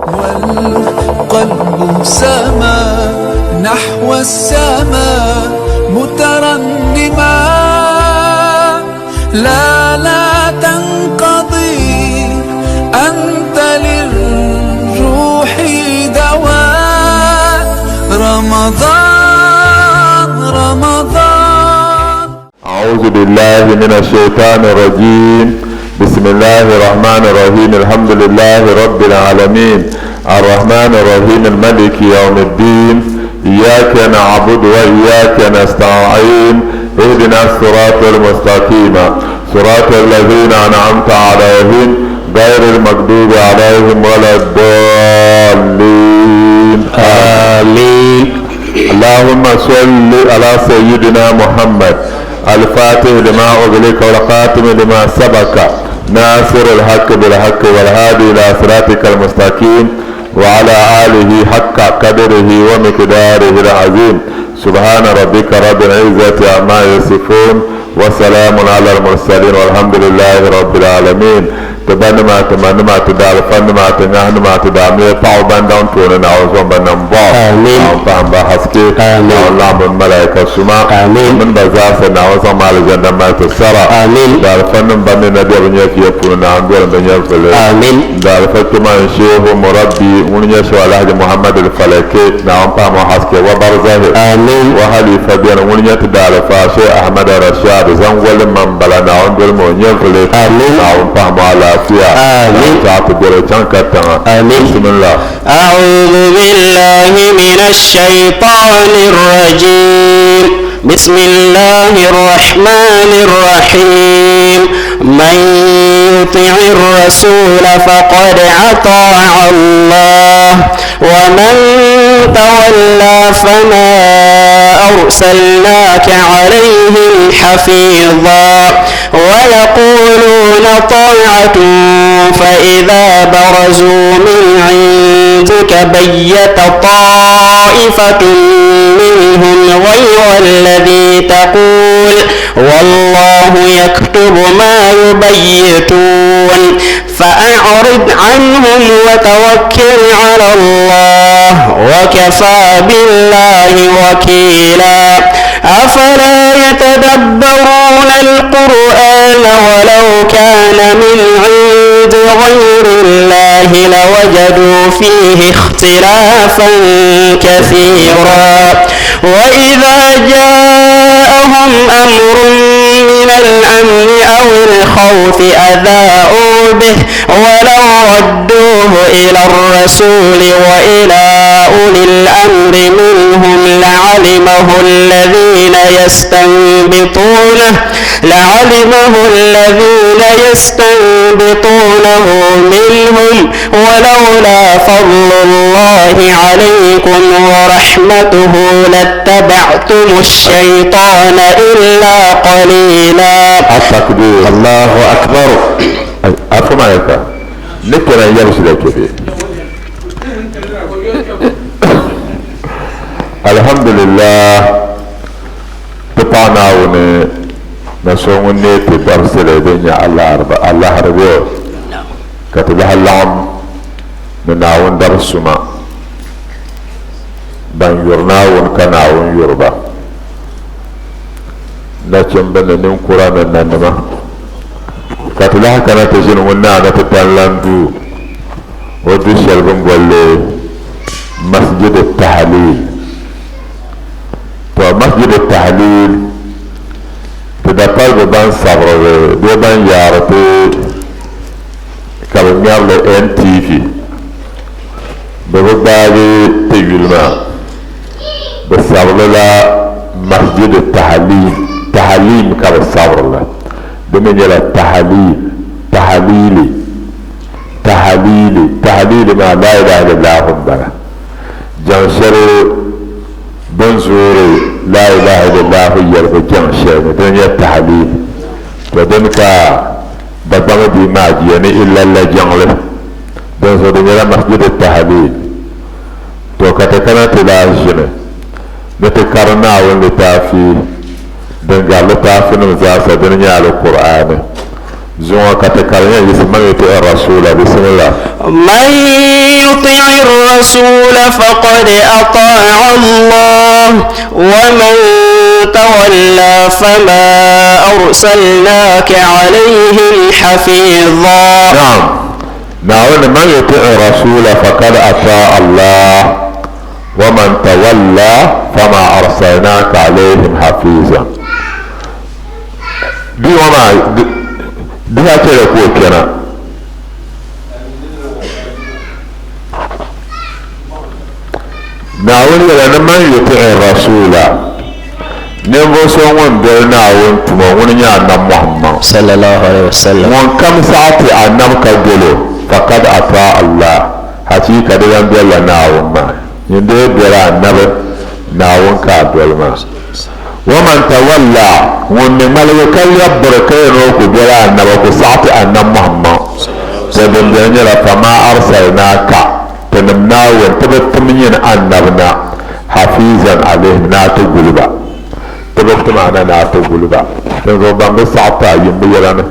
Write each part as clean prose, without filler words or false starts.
والقلب سما نحو السماء مترنما لا لا تنقضي أنت للروح دواء رمضان رمضان. أعوذ بالله من الشيطان الرجيم. بسم الله الرحمن الرحيم. الحمد لله رب العالمين، الرحمن الرحيم، الملك يوم الدين، إياك نعبد وإياك نستعين، اهدنا الصراط المستقيم، صراط الذين أنعمت عليهم غير المغضوب عليهم ولا الضالين، آمين. اللهم صل على سيدنا محمد الفاتح لما أغلق والخاتم لما سبق، ناصر الحق بالحق، والهادي إلى صراطك المستقيم، وعلى آله حق قدره ومقداره العظيم. سبحان ربك رب العزة عما يصفون، وسلام على المرسلين، والحمد لله رب العالمين. Ti ba nima, ti ma nima, ti daalifa nima, ti ŋahi nima, ti daamiya paɣaba ban daŋ tooni, Naawuni zuɣu ba nam bɔɣu. Amin. Naawuni pahim ba haske. Amin. Naawuni laɣim bɛ malaika suma. Amin. Mini ba zaasa, Naawuni zaŋ ma alizanda mali ti sara. Amin. Daalifa nim ban mi na bɛ bi nyɛviya puuni, Naawuni dolim bɛ nyɛvili. Amin. Daalifa kpɛma n sheehu murabbi ŋuni nyɛ Shehu Alhaji Muhammad Al-Falake, Naawuni pahim o haske wa barzahi. Amin. Wa halifa bɛni ŋuni nyɛ ti daalifa Shehu Ahmad Rashad Zangoli Mambala, Naawuni dolim o nyɛvili. Amin. Naawuni pahim o alaafia. Amin. Zaɣ ti bɛri chaŋ katiŋa. Amin. Bismillah. أعوذ بالله من الشيطان الرجيم. بسم الله الرحمن الرحيم. من يطع الرسول فقد أطاع الله، ومن تولى فما أرسلناك عليهم حفيظا. ويقولون طاعة، فإذا برزوا من عندك بيت طائفة منهم غير الذي تقول، والله يكتب ما يبيتون. فأعرض عنهم وتوكل على الله، وكفى بالله وكيلا. أفلا يتدبرون القرآن؟ ولو كان من عند غير الله لوجدوا فيه اختلافا كثيرا. وإذا جاءهم أمر من الأمن أو الخوف أذاعوا به، ولو ردوه إلى الرسول وإلى أولي الأمر منهم لعلمه الذين يستنبطونه منهم، ولولا فضل الله عليكم ورحمته لاتبعتم الشيطان إلا قليلا. التكبير. الله أكبر. Afɔ ma ka ne kɛra yɛrɛ sira kebe. Alhamdulillah, ti paɣa Naawuni na so ŋun ne ti darisili din nyɛ alahariba ka ti lahi laɣim ni Naawuni dari suma ban yuri Naawuni ka Naawuni yuri ba, nachimba ni ninkura ni nanima, ka ti lahi kana ti ʒini ŋun naana ti tanlan duu o du shɛli bin bolli Masjid Tahlil. To Masjid Tahlil ti da palibu ban sabirili bee ban yaari ti ka bi ŋmɛrili NTV bi bi gbaagi ti yuli maa, bi sabili la Masjid Tahlil, Tahlim ka bi sabirili. Di mi nyɛla Tahlil, Tahlili, Tahlili, Tahlili maa la ilaha illallah n bala. Jaŋ shɛli bin zoori la ilaha illallah yɛlibu jaŋ shɛli ni dini nyɛ Tahlil. To dini ka Dagbamba bia maa jiya ni illalla jaŋli din zuɣu di nyɛla Masjid Tahlil. To ka ti kana ti lahi ʒini ni ti kari Naawuni litaafi din gari litaafinim zaasa, dini nyɛ Alkur'aani. Zuŋɔ ka ti kari nyɛ yiɣisi man yuti rasula. Bismillah. من يطع الرسول فقد أطاع الله ومن تولى فما أرسلناك عليهم حفيظا. نعم، نعم، من يطع الرسول فقد أطاع الله ومن تولى فما أرسلناك عليهم حفيظا. دي وما دي هاتي كنا Naawuni yɛla ni man yuti'i rasula, ninvuɣ so ŋun doli Naawuni tuma, ŋuni nyɛ Annabi Muhammad. Sallallahu alaihi wasallam. Ŋun kam saɣi ti Annabi ka dol o, faqad ataa Allah, hachiika di lan dolila Naawuni maa. Nyin dee doli Annabi, Naawuni ka a doli maa. Wa man tawalla, ŋun mi ŋmaligi ka lɛbi biri ka yɛn o ku doli Annabi, o ku saɣi ti Annabi Muhammad, to din beni nyɛla, fama arsalnaaka, Tinim Naawuni, ti bi tim nyin Annabi na, hafizan alayhim, ni a ti guli ba. Ti bi tim a na ni a ti guli ba. Dinzuɣu ban bi saɣi ti a yim bɛ yɛla ni.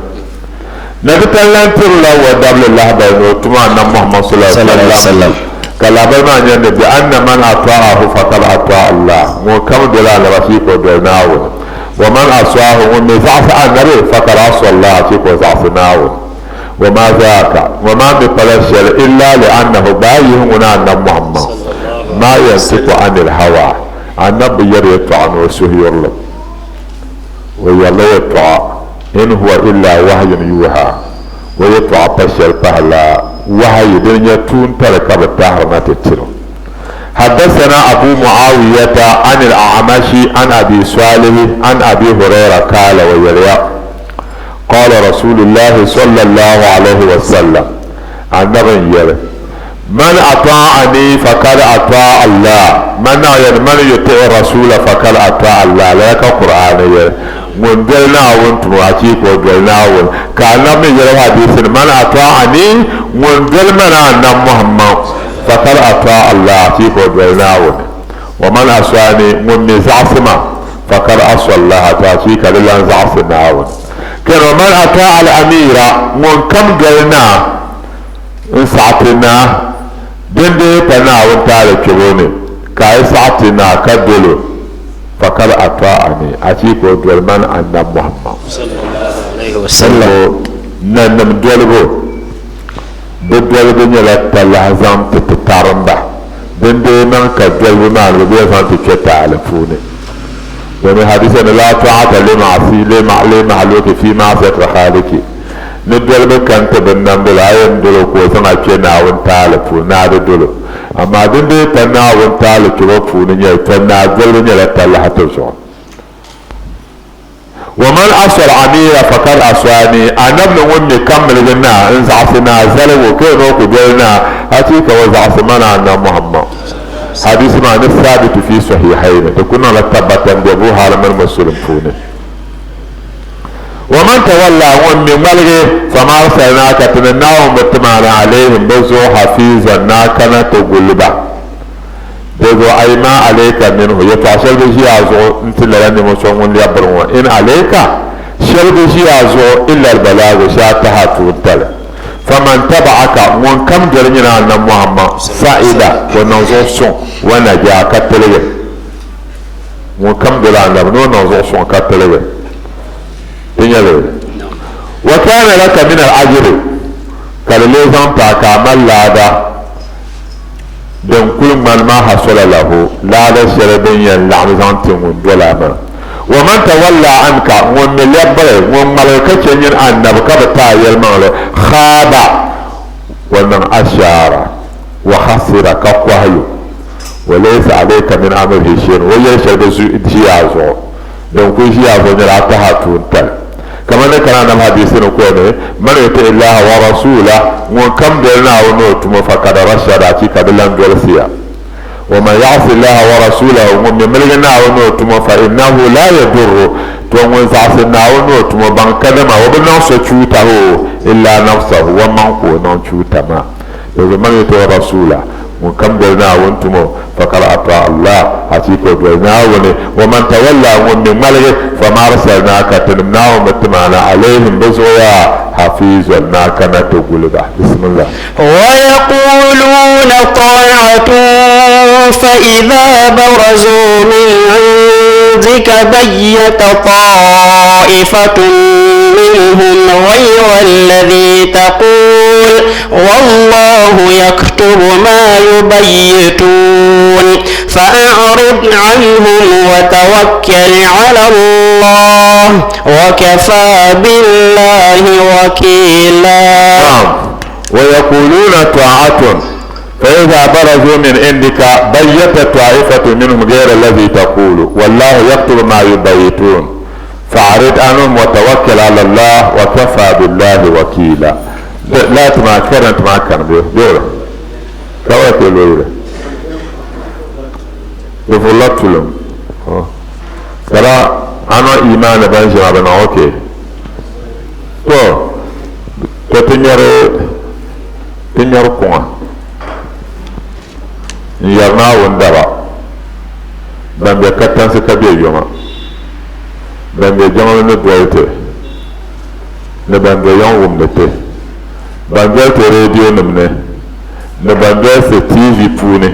Nabitali lan tirila o dabili lahibali ni o tum Annabi Muhammad sallallahu alaihi wasallam, ka lahibali maa nyɛ ni bi anna man ata'ahu faqad ata'a Allah, ŋun kam doli Annabi achiika o doli Naawuni, wa man asaahu, ŋun mi zaɣisi Annabi faqad asa Allah, achiika o zaɣisi Naawuni. Wa ma zaaka, ŋɔ maa mi pala shɛli illa li annahu baa yihi ŋuna Annabi Muhammad ma yantiku anil hawa, Annabi bi yɛri yɛtɔɣa ni o suhuyurlim, o yɛrila yɛtɔɣa in huwa illa wahyun yuha, o yɛtɔɣa pa shɛli pahila wahayi din nyɛ tuuntali ka bɛ tahiri na ti tiri o. Haddasana Abu Muawiyata anil A'mashi an Abi Salihi an Abi Huraira kaala o yɛliya, Qala Rasulillahi sallallahu alayhi wa sallam, Annabi n-yɛli, Man ata'ani fakad ata'a Allah, man naɣ yɛli man yuti'i rasula fakad ata'a Allah, lala ka Kur'aani yɛli, ŋun doli Naawuni tumo achiika o doli Naawuni, ka Annabi mi yɛli hadiisi ni, Man ata'ani, ŋun doli mani Annabi Muhammad, fakad ata'a Allah, achiika o doli Naawuni, wa man asani, ŋun mi zaɣisi ma, Fakad asa Allaha, to achiika di lan zaɣisi Naawuni. Kɛni wa man ataa al-amiira, ŋun kam doli naa n-saɣi ti naa, din dii pa Naawuni taali kpɛbu ni, ka a yi saɣi ti naa ka dol o, fakad ataani, achiika o doli mani Annabi Muhammad. Dinzuɣu nanim dolibu, bɛ dolibu nyɛla talahi zaŋ ti ti tarimba. Din dii niŋ ka dolibu maa ni bɛ bee zaŋ ti kpe taali puuni. Domin hadisa ni laa ta'ata li ma'asi li mahluki fi ma'asiyati l-khaliki, ni dolibu kani ti binnamdili a yɛn doli o ka o zaŋ a kpe Naawuni taali puuni ni a di doli o. Amaa din dii pa Naawuni taali kpebo puuni nyɛli, tɔ naa dolibu nyɛla talahi ti zuɣu. Wa man asa al-amira fakad asani, Anabi ni ŋun mi kam miligi naa n-zaɣisi naa zaligu ka yɛn o ku doli naa, hachiika o zaɣisi mana Anabi Muhammad. Hadiisi maa ni sabitu fi sahihaini, di ku niŋla tabbata m-be Buhari mini Muslim puuni. Wa man tawalla, ŋun mi ŋmaligi, fama arsalnaaka, ti ni Naawuni bi tim a na alayhim bɛ zuɣu hafizan, ni a kana ti guli ba. Dinzuɣu a yi ma alayka minhu, yɛtɔɣ shɛli bi ʒi a zuɣu n-ti lala ninvuɣ so ŋun lɛbi biri ŋɔ, in alayka, shɛli bi ʒi a zuɣu illa albalaagu, shee a tahi a tuuntali. Faman tabaaka, ŋun kam doli nyini Annabi Muhammad, sa'ida, ka o niŋ zuɣu suŋ, wa najaa, ka tiligi. Ŋun kam doli Annabi ni o niŋ zuɣu suŋ ka tiligi. Ti nya li? Wa kana laka min al-ajri, ka di lee zaŋ ti a ka a mali laada. Din kuli ŋmani ma hasala lahu, laada shɛli din yɛn laɣim zaŋ ti ŋun doli a maa. Wa man tawalla anka, ŋun mi lɛbiri, ŋun ŋmaligi ka chɛ nyini Annabi ka bi ti a yɛlimaŋli, khaaba, o niŋ ashaara, wa khasira, ka kɔhi yo. Wa laysa alayka min amrihi shay'un, o yɛli shɛli bi ʒi a zuɣu. Din kuli ʒi a zuɣu nyɛla a tahi a tuuntali. Kamani ni kana Annabi hadiisi ni kɔɔ ni, Man yuti Allaha wa rasulah, ŋun kam doli Naawuni ni o tumo fakad rashada, achiika di lan dolisiya. Wa man ya'si Allaha wa rasulahu, ŋun mi miligi Naawuni ni o tumo fa innahu la yadurru, to ŋun zaɣisi Naawuni ni o tumo baŋ kadama o bi niŋ so chuuta o illa nafsahu, o maŋ ka o niŋ chuuta maa. Dinzuɣu man yuti rasulah, Ŋun kam doli Naawuni tumo, fakad ataa Allah, achiika o doli Naawuni. Wa man tawalla, ŋun mi ŋmaligi, fama arsalnaaka, tinim Naawuni bi tim a na, alayhim, bɛ zuɣu yaa, hafizan, ni a kana ti guli ba. Bismillah. Wa yaquluuna ta'atun. طائفة فإذا برزوا من عندك بيت طائفة منهم غير الذي تقول والله يكتب ما يبيتون فأعرض عنهم وتوكل على الله وكفى بالله وكيلا. نعم. ويقولون طاعة فإذا برزوا من عندك بيت طائفة منهم غير الذي تقول والله يكتب ما يبيتون فأعرض عنهم وتوكل على الله وكفى بالله وكيلا. لا تماكن تماكن بيورا كواكل بيورا بفلتلم ترى أنا إيمان بنجي بنا أوكي تو ti nyɛri kuŋa n yɛri Naawuni daba ban be katansi ka be yoma, ban be jiŋli ni doli ti ni ban be yiŋ wumdi ti, ban doli ti reedionima ni ni ban doli ti TV puuni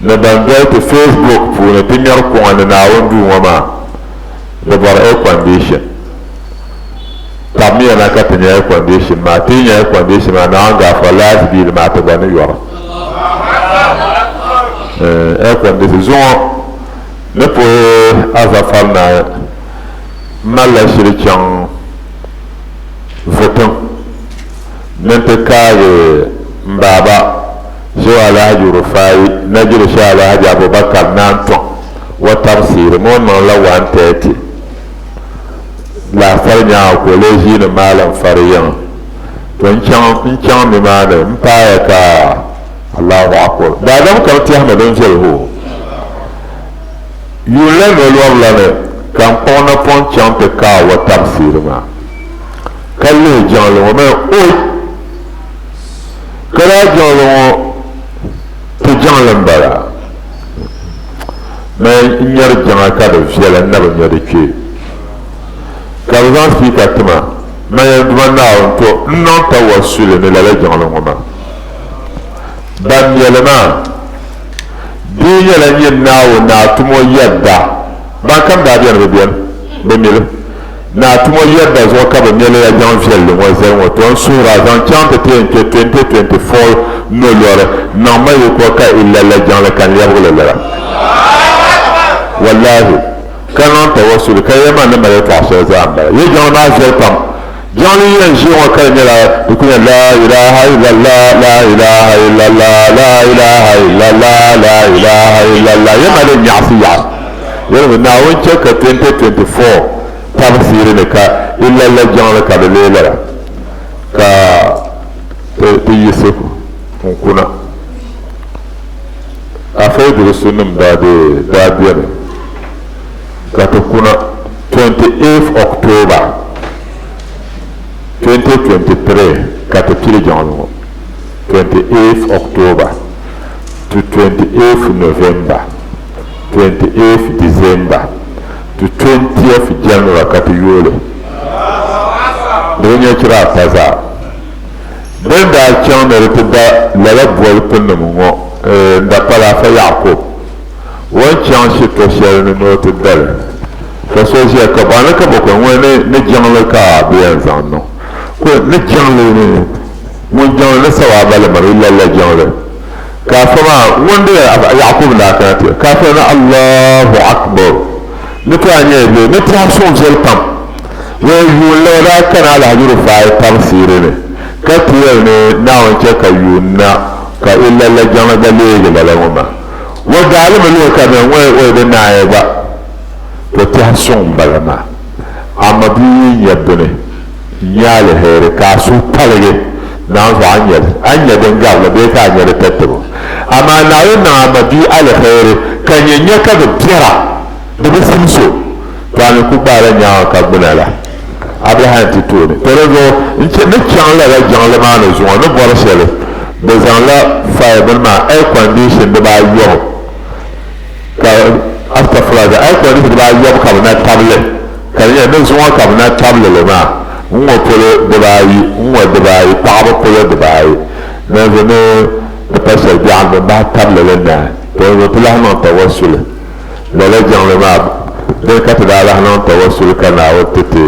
ni ban doli ti Facebook puuni ti ŋmɛri kuŋa ni Naawuni duu ŋɔ maa di bɔri air condition. Tabimiya na ka ti nya air condition maa, ti yi nya air condition maa Naawuni gaafara light bill maa ti gba ni yɔri. Air condition zuŋɔ ni puhi Azafar na m malila shili chaŋ Vutiŋ ni n ti kaagi m baaba Shehu Alhaji Rufai Najili Shehu Alhaji Abubakar Naantɔŋ wa tabisiiri ma o niŋla 1:30 laasari nyaaŋa ka o lee ʒiini Maalim Fari yiŋa. To n chaŋ n chaŋ nimaani m paaya ka Allahu Akbar. Daadam kam tɛhimi din viɛli hoo. Yuunli nolɔri la ni ka n kpuɣi napɔŋ chaŋ ti kaai wa tabisiiri maa ka lihi jiŋli ŋɔ mini oi! Ka daa jiŋli ŋɔ ti jiŋli m-bala. Mani n nyari jiŋa ka di viɛla n na bi nya di kpee. Ka bɛ zaŋ sipiika ti ma, man yɛn Duuma Naawuni to n niŋ tawassuli ni lala jiŋli ŋɔ maa. Ban me li maa, di yi nyɛla nyin Naawuni ni a tumo yɛdda, ban kam daa beni bi beni, bɛ mi li, ni a tumo yɛdda zuɣu ka bɛ me li ya jiŋ viɛlli ŋɔ zali ŋɔ, to n suhir a zaŋ chaŋ ti ti yɛn kpe 2024 nolɔri, niŋ ma yiko ka i lala jiŋli ka n lɛbigi li lala. Wallahi! Ka niŋ tawassuli ka yɛli ma ni mali yɛtɔɣ shɛli zaa m-bala. Yi jiŋli maa viɛli pam. Jiŋli yi yɛn ʒii ŋɔ ka di nyɛla di kuli nyɛ laa ilaaha illallah, laa ilaaha illallah, laa ilaaha illallah, laa ilaaha illallah. Yɛli ma din nyaɣisi yaɣi. Yɛlimi, Naawuni chɛ ka 2024 tabisiiri ni ka illallah jiŋli ka di leei lala ka ti yiɣisi n-kuna. Afa Idrisu nim daa dee daa beni ka ti kuna 28th October 2023 ka ti pili jiŋli ŋɔ 28th October to 28th November 28th December to 20th January ka ti yooli di bi nyɛ chira ata zaa. Bɛ daa chaŋ ni di ti da lala bolipunima ŋɔ n-da pala Afa Yaakubu o ni chaŋ shito shɛli ni ni o ti da li. Ka so ʒiya ka bɔhi ni ka bɔ ka ŋɔ ni jiŋli ka bɛ yɛn zaŋ niŋ? Ko ni jiŋli ni ŋun jiŋli ni sawaaba li miri lala jiŋli. Ka Afa maa ŋun di Yaakubu daa kana ti ka Afa ni Allahu Akbar ni ti a nyɛla bɛ ni tɛhi suŋ viɛli pam. Wee yuun la o daa kana Alhaji Rufai tabisiiri ni ka ti yɛli ni Naawuni chɛ ka yuun na ka i lala jaŋa gba leegi lala ŋɔ maa. O daa li mi luhi ka bɛn ŋɔ o yi di naai gba to tɛhi suŋ m-bala maa. Amaa bia yi nya bini n-nya aliheri ka a suhu paligi Naawuni zuɣu a ni nya li, a ni nya din gari li bee ka a nya di tatabo. Amaa Naawuni niŋ a mabia aliheri ka nyɛ nya ka bi biɛra di bi simsi o. To a ni ku gbaala nyaaŋa ka gbuna la Abraham ti tooni. To di zuɣu n chɛ ni chaŋ lala jiŋli maa ni zuŋɔ ni bɔri shɛli, bɛ zaŋla fire bini maa air condition dibaayɔbu ka astafurlahi air condition dibaayɔbu ka bɛ na tabili ka di nyɛla ni zuŋɔ ka bɛ na tabili li maa n-ŋɔ polo dibaayi n-ŋɔ dibaayi paɣaba polo dibaayi ni ni di pa shɛli biɛɣu bi bahi tabili li naai, to n ti lahi niŋ tawassuli lala jiŋli maa dini ka ti daa lahi niŋ tawassuli ka Naawuni ti ti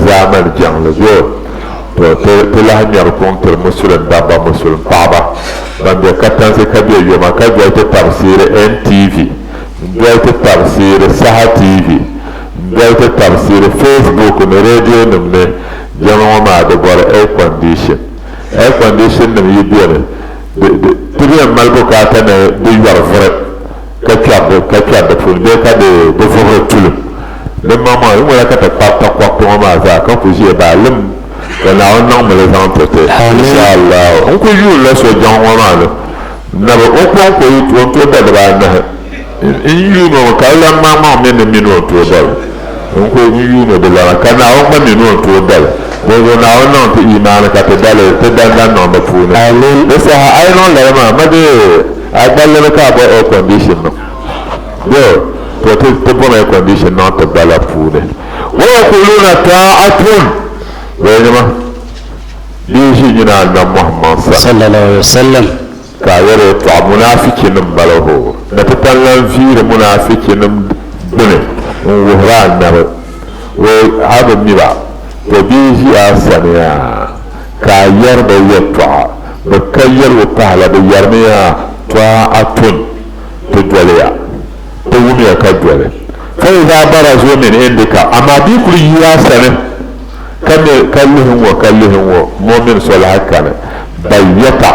zaamani jiŋli bee to ti lahi ŋmɛri kuŋ tiri musulim dabba musulim paɣaba ban be katansi ka be yoma ka doli ti tabisiiri NTV n doli ti tabisiiri Saha TV n doli ti tabisiiri Facebook ni radio nim ni jiŋli ŋɔ maa di bɔri air condition. Air condition nim yi beni di di ti bi yɛn mali bukaata ni di yɔri vuri ka kpɛri di ka kpɛri di puuni bee ka di di vubiri tulim. Di maŋmaŋa yi ŋuna ka ti kpabi takɔriti ŋɔ maa zaa ka ku ʒiya baa lim ka Naawuni niŋmi li zaŋ ti ti insha Allah. N ku yuuni la so jiŋ ŋɔ maa ni nabi o kɔŋko yi o ni tooi da dibaanahi n yuuni o mi ka di lan maŋmaŋ mi ni mini o ni tooi dali. N ku n yuuni di lana ka Naawuni gba mi ni o ni tooi dali. Dinzuɣu Naawuni niŋ ti imaani ka ti dali ti dandan niŋ di puuni. Di saha a yi niŋ lala maa, ma dee a gballi ka a bo air condition niŋ bee to ti ti bom air condition niŋ ti gbala puuni. Wa yaquluuna ta'atun Wayanima di yi ʒi nyini Annabi Muhammad sani. Sallallahu alaihi wasallam. Ka a yɛli yɛtɔɣa munaafichinim m-bala hoo, ni ti tan lan viiri munaafichinim gbini n-wuhiri Annabi, Wee a bi mi ba, to bɛ yi ʒi a sani yaa ka a yɛri ba yɛtɔɣa, bɛ ka yɛligu pahila bɛ yɛrimi yaa, Taa'atun, ti doli ya, ti wumya ka doli. Fa izaa barazuu min indika, amaa bɛ yi kuli yi a sani, Ka me ka lihi ŋ-ŋɔ ka lihi ŋ-ŋɔ, mu'min so lahi kani, bayyata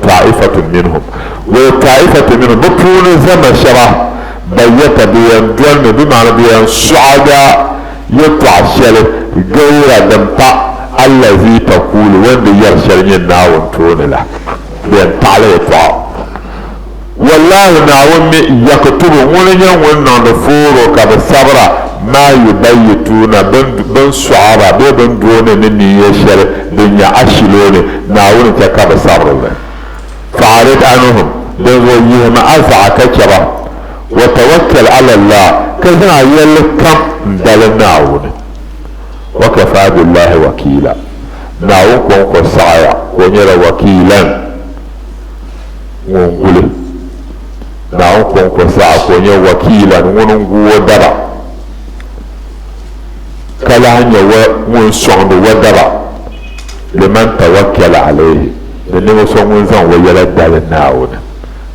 ta'ifatun minhum, wee ta'ifatun minhum, bɛ puuni zama shɛba, bayyata bɛ yɛn dolimi, bɛ maana bɛ yɛn sɔɣiga yɛltɔɣa shɛli, gayra din pa allazi takuulu, o ni di yɛri shɛli nyin Naawuni tooni la, bɛ yɛn taɣili yɛltɔɣa. Wallahi Naawuni mi yaktubu, ŋuni n-nyɛ ŋun niŋdi fooro ka bɛ sabira, maa yubayyituuna, bɛ ni sɔɣira bee bɛ ni dooni ni niiya shɛli din nyɛ ashilɔni, Naawuni chɛ ka bɛ sabiri li. Fa'arid anhum, dinzuɣu yihimi a zaɣa ka chɛ ba, wa tawakkal ala Allah, ka zaŋ a yɛlli kam n-dalim Naawuni. Wa kafaa billahi wakiila, Naawuni kɔŋko saɣiya ka o nyɛla wakiilan. ŋun guli Naawuni kɔŋko saha ka o nyɛ wakiilan ŋun n-gu o daba, ka lahi nyɛ ŋun sɔŋdi o daba, liman tawakkala alayhi, ni ninvuɣ so ŋun zaŋ o yɛla dali Naawuni,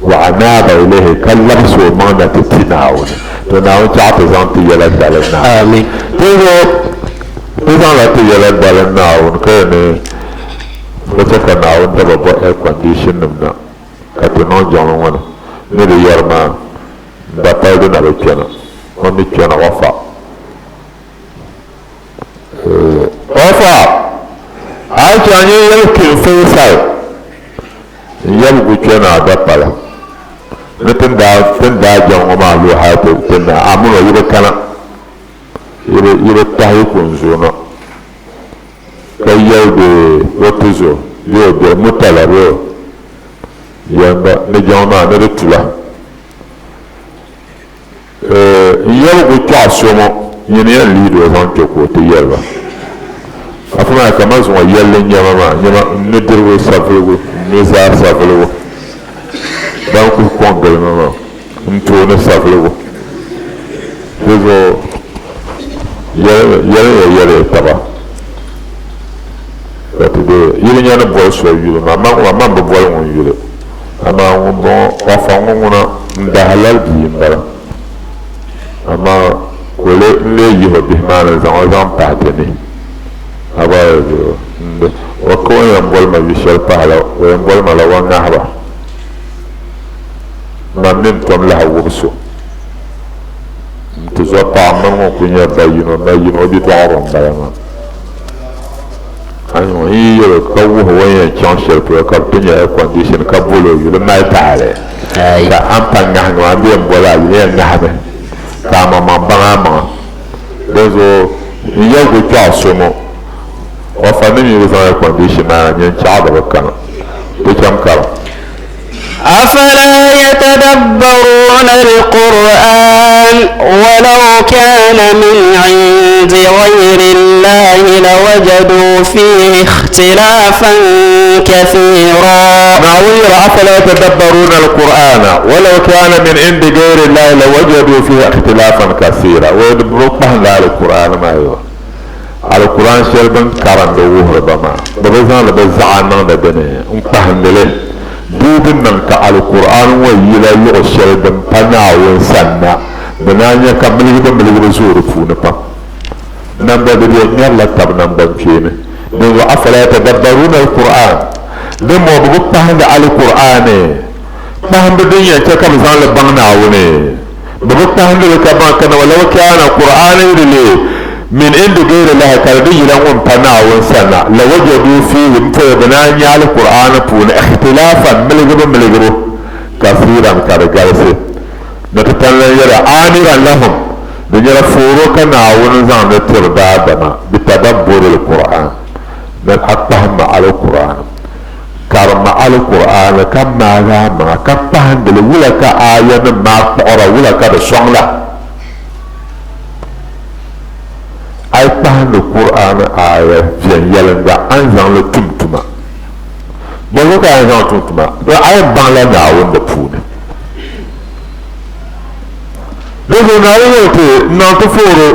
wa anaaba ilayhi, ka labisi o maŋ na ti ti Naawuni. To Naawuni chaɣ ti zaŋ ti yɛla dali Naawuni. Dinzuɣu ti zaŋla ti yɛla dali Naawuni ka yɛn ni Ka chɛ ka Naawuni daba bo air condition nim na ka ti niŋ jiŋli ŋɔ ni ni di yɛri maa n da pali di na bi kpɛna o mi kpɛna wafa wafa a yi chɛ a nyɛ yɛli King Faisal n yɛbi gu kpɛna a da pala ni tin daa tin daa jiŋ ŋɔ maa lu hali ti ti na a mini o yi bi kana yi bi yi bi tahi yi ku n zuɣu na. Ka yɛli bɛ o tizo bee o biɛri mutala bee o yɛmba ni jiŋ maa ni di tula. N yɛligu kpɛɣu so ŋɔ nyini yɛn liidi o zaŋ kpe ka o ti yɛli ba, Afa maa kaman zuŋɔ yɛlli n-nyɛ ma maa, nyama n nudirigu savuligu, n nuzaa savuligu, ban kuli kɔŋ gili ma maa, n tooni savuligu. Di zuɣu yɛliya yɛliya taba ka ti deei yi bi nya ni boli so yuli maa, man bi boli ŋun yuli, amaa ŋumbɔŋɔ Wafa ŋɔ ŋuna n-daa halali bia m-bala, amaa ka o lee n-lee yih o bihi maa ni n-zaŋ o zaŋ pahi ti ni. O ka o ni yɛn boli ma yu shɛli pahila, o yɛn boli ma la o ŋahiba. Man mi n-tom lahi wubi so. N tizɔpaɣa mini ŋun kuli nyɛ ba yino ma yino o bidɔɣiro m-bala maa. A n yi yɛl o ka wuhi o ni yɛn chaŋ shɛli polo ka bɛ ti nya air condition ka bol o yuli mali taɣili ka a ni pa ŋahiŋ maa bɛ yɛn bol a yuli yɛn ŋahimi ka a maŋmaŋ baŋ a maŋa. Dinzuɣu n yɛligu kpɛɣu so ŋɔ Wafa ni mi bi zaŋ air condition maa na nyɛ n chaɣ di bi kana. Ti cham karim. أفلا يتدبرون القرآن ولو كان من عند غير الله لوجدوا فيه اختلافا كثيرا. Naawuni yɛra afala yatadabbaruna alqur'ana walau kana min indi ghayri llahi lawajadu fihi ikhtilafan kathira. Wai di bi kpahimla alqur'ani maa yo alqur'an shɛli bin karindi wuhiri ba maa bi bi zaŋdi bi zaɣa niŋdi dini n kpahindi li dii di niŋ ka alqur'an ŋɔ yila luɣu shɛli din pa Naawuni sanna bi naan nya ka miligibu miligibu zooi di puuni pam namba di bɛ ŋmɛrila tab nangbankpeeni. Dinzuɣu afala yatadabbaruna alqur'an din bɔŋɔ bɛ bi kpahindi alqur'ani kpahimbu din yɛn chɛ ka bɛ zaŋ li baŋ Naawuni bɛ bi kpahindi li ka baŋ ka na walau kana qur'ani di leei min indi gayri lahi ka di di yila ŋun pa Naawuni sanna lawajadu fihi m-poya bɛ naan nya alqur'ani puuni ikhtilafan miligibu miligibu kasiran ka di galisi. Ni ti tan lan yɛli, Amiran lahum, di nyɛla fooro ka Naawuni zaŋdi tiri daadama, bitadabburi l-Qur'an, ni a kpahimmi Alkur'aani, karimmi Alkur'aani ka maagi a maŋa ka kpahindi li, wula ka aayanim maa kpuɣira, wula ka di sɔŋda? A yi kpahindi Kur'aani aaya viɛnyɛliŋga, a ni zaŋ li tum tuma. Bɔzuɣu ka a yɛn zaŋ li tum tuma? A yɛn baŋla Naawuni di puuni. Dinzuɣu Naawuni yɛli ti, N-niŋ ti fooro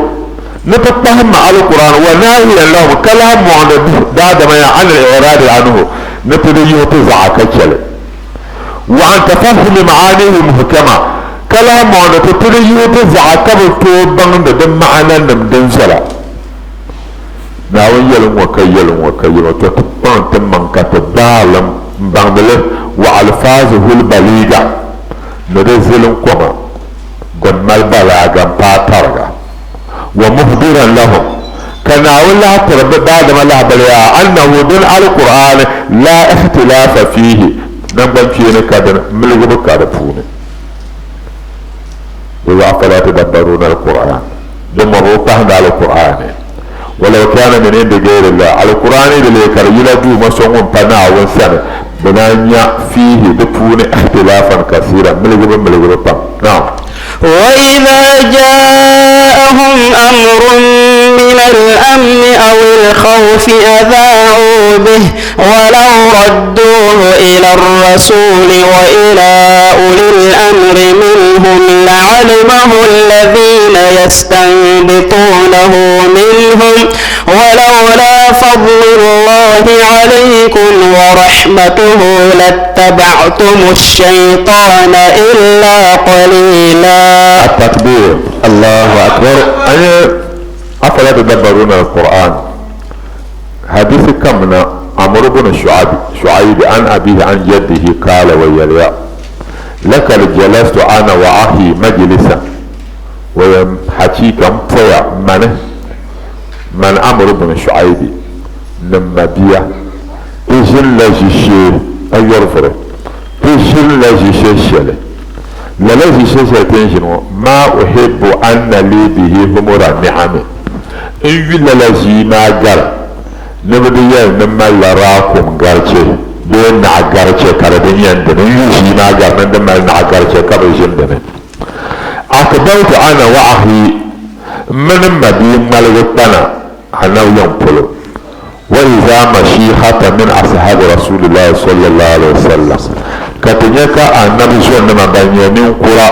ni ti kpahimma Alkur'aani, wa naahiyan lahum, ka lahi mɔŋdi daadama ya anil i'raadi anhu, ni ti di yihi ti zaɣa ka chɛ li, wa an tafahumi ma'aanihi muhkama, ka lahi mɔŋdi ti ti di yihi ti zaɣa ka bi tooi baŋdi di ma'ananim din viɛla. Naawuni yɛli ŋ-ŋɔ ka yɛli ŋ-ŋɔ ka yɛli ŋ-ŋɔ, to ti kpaŋ ti maŋ ka ti baalim m-baŋdi li, wa alfaazuhul baliiga, ni di ziliŋkoma din mali balaaga m-paai tariga, wa muhbiran lahum, ka Naawuni lahi tiri bɛ daadama lahibali yaa annahu din Alkur'aani laa ikhtilaafa fiihi, namgbankpeeni ka dini, miligibu ka di puuni. Di zuɣu afalaa tadabbaruuna Alkur'aan, di mɔbu bi pahindi Alkur'aani, walau kaana min indi gayrillah, Alkur'aani di leei ka di yila Duuma so ŋun pa Naawuni sani, bɛ naan nya fiihi di puuni ikhtilaafan kasiiran, miligibu miligibu pam. Naam. وإذا جاءهم أمر من الأمن أو الخوف أذاعوا به ولو ردوه إلى الرسول وإلى أولي الأمر منهم لعلمه الذين يستنبطونه منهم ولولا فضل الله عليكم ورحمته لاتبعتم الشيطان إلا قليلا. التكبير. الله أكبر. أي أفلا تدبرون القرآن؟ حديث كمنا عمرو بن شعيب شعيب عن أبيه عن جده قال ويليا لقد جلست أنا وأخي مجلسا ويم حقيقة مفيا من من عمرو بن شعيب لما بيا تجل لا أيرفره تجل لا جيشي lala ʒi shɛli ti ni ʒini ŋɔ, maa uhibbu anna lii bihi humura ni'ami, n yu lala ʒii maa gari ni bɛ di yɛli ni m malila raakum gariche bee naɣ gariche ka di di nyɛ n dini, n yu ʒii maa gari ni n di mali naɣ gariche ka bi ʒini di ni. Akbaltu ana wa ahi, m mini m mabia ŋmaligi kpana Anabi yiŋ polo, wa iza mashihata min ashabi rasulillahi sallallahu alaihi wasallam, ka ti nya ka Anabi zɔnima ban nyɛ ninkura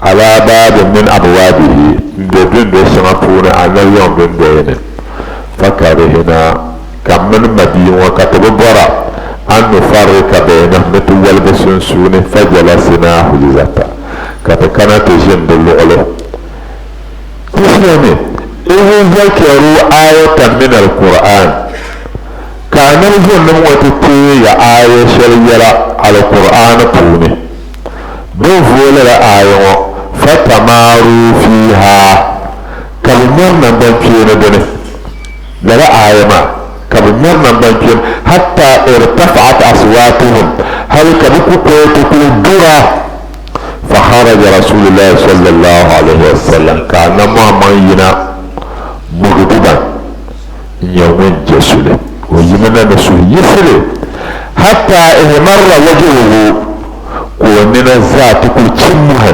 ala baabin min abwaabihi m-be dundo shɛŋa puuni Anabi yiŋ dundoya ni. Fakarihina, ka m mini mabia ŋɔ ka ti bi bɔra an nufarrika bainahum ni ti wali bɛ sunsuuni, fajalasina hujzata, ka ti kana ti ʒini di luɣili. Ti mi, idh zakaru aayatan min al-Qur'an, ka Anabi Zonnim ŋɔ ti teei ya aaya shɛli yɛla Alkur'aani puuni. Bɛ ni vooi lala aaya ŋɔ, fatamaaru fiiha, ka bɛ ŋmɛri namgbankpeeni di ni, lala aaya maa, ka bɛ ŋmɛri namgbankpeeni, hatta irtafa'at aswaatuhum, hali ka bɛ kukoya ti kuli dura. Fakharaja Rasulillahi sallallahu alaihi wasallam ka Annabi Muhammad yina mugdiban n-nyɛ ŋun je suli, o yimi na ni suhuyiɣisili, hatta ihmarra wajhuhu, tiŋgbana zaa ti kuli chi muhi,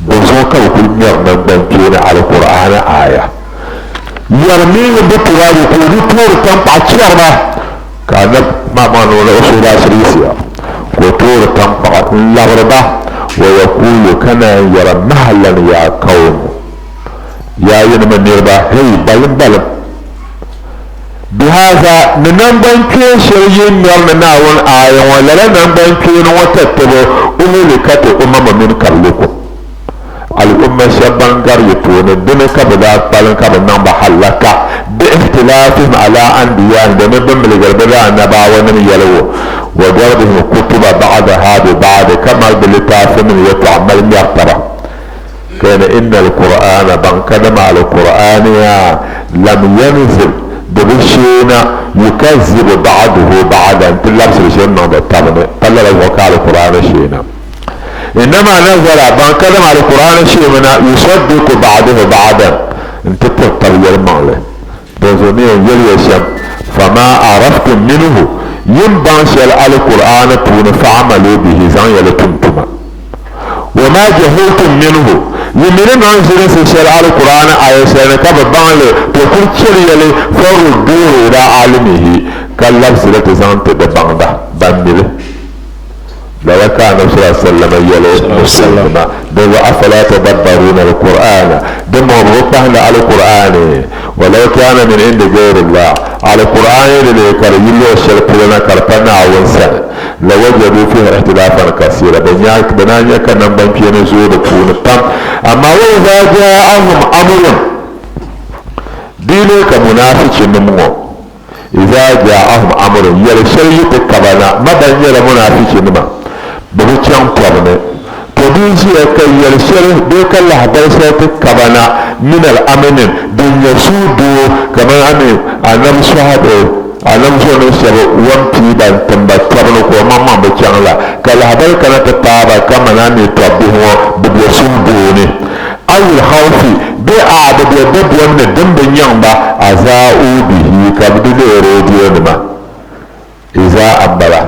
bɔzuɣu ka bɛ kuli ŋmɛri naŋgbankpeeni Alkur'aani aaya? Yarmihim bi turaabi ka o di toori taŋkpaɣu chɛri ba, ka Annabi maa maŋ niŋ o suhu daa shiri yiɣisiya ka o toori taŋkpaɣu n-labiri ba, wa yakuulu ka naan yɛra, Mahlan yaa qawm, Yaa yinim n niriba, hey balim balim! Bihaza, ni namgbankpeen shɛli yi ŋmɛri ni Naawuni aaya ŋɔ, lala namgbankpeeni ŋɔ tatabo uhlikati umamu min qablikum, al'umma shɛba ban gari yi tooni, dini ka bɛ daa kpalim ka bɛ niŋ ba hallaka, bi ihtilafihim ala anbiyaihim, domin bɛ miligiri bɛ daanabaawanim yɛligu, wa darbihim kutuba ba'daha bi ba'di, ka mali bɛ litaafinim yɛtɔɣa mali ŋmɛri taba. Kana inna al-Qur'ana ban kadama al-Qur'ani yaa lam yanzil di bi sheena yukazzibu ba'duhu ba'dan nti labisiri shɛli niŋdi tabi ni, pa lala zuɣu ka al-Qur'ani sheena. Innama nazala ban kadama al-Qur'ani sheemina yusaddiqu ba'duhu ba'dan nti tiri tabi yɛlimaŋli. Dinzuɣu ni yɛn yɛli ya shɛm, Fama araftum minhu, yi ni baŋ shɛli al-Qur'ani puuni fa'amalu bihi, zaŋ ya li tum tuma. Wa ma jahiltum minhu, yi mi ni niŋ ʒilinsi shɛli Alkur'aani aya shɛli ni ka bi baŋ li, to kuli chɛli ya li, farudduuhu ila aalimihi, ka labisi li ti zaŋ ti di baŋda, ban mi li. Lala ka Anabi sallallahu alaihi wasallam yɛli Musulinima, Dinzuɣu afala tadabbaruuna al-Qur'aana, dimbɔŋɔ bi bi kpahindi Alkur'aani, walau kaana min indi gayrillah, Alkur'aani ni leei ka di yi luɣ shɛli polo na ka di pa Naawuni sani. Lawajadu fihi ihtilafan kasira, bɛ nya, bɛ naan nya ka namgbankpeeni zooi di puuni pam. Amaa wa iza ja'ahum amrun, di yi leei ka munaafichinim ŋɔ, iza ja'ahum amrun, yɛli shɛli yi ti kaba na, ma ban nyɛla munaafichinima, bɛ bi chaŋ tɔbu ni, to di yi ʒiya ka yɛli shɛli bee ka lahibali shɛli ti kaba na min al-amnin, din nyɛ suhudoo, kamani a mi Anabi Sɔhibu. Anabi so ni shɛba wan pii ba n-tim ba tɔbu ni ka o maŋmaŋ bi chaŋ la, ka lahibali kana ti paai ba kaman a mi tɔbbihi ŋɔ bi be suhudoo ni. Awil khawfi, bee a'a bɛ be dabiɛm ni din bi nyaŋ ba, azaa'u bihi, ka bɛ di leei reedionima, izaa m-bala,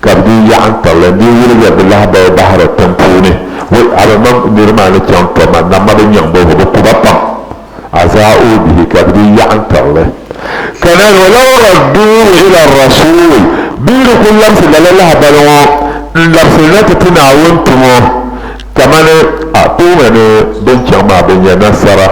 ka bɛ dii yaɣi n-tirili n-dii wuligira bɛ lahibali bahiri tiŋ puuni, Wai, a bi niŋ niriba maa ni chaŋ tɔbu maa, namma bi nyaŋ ba, bɛ ku ba pam. Azaa'u bihi, ka bɛ dii yaɣi n-tirili. Ka naan walaw radduuhu ila rasuul, bɛ yi di kuli labisi lala lahabali ŋɔ n-labisili na ti ti Naawuni tumo, kamani a tooni ni bɛ ni chaŋ maa bɛ nya nasara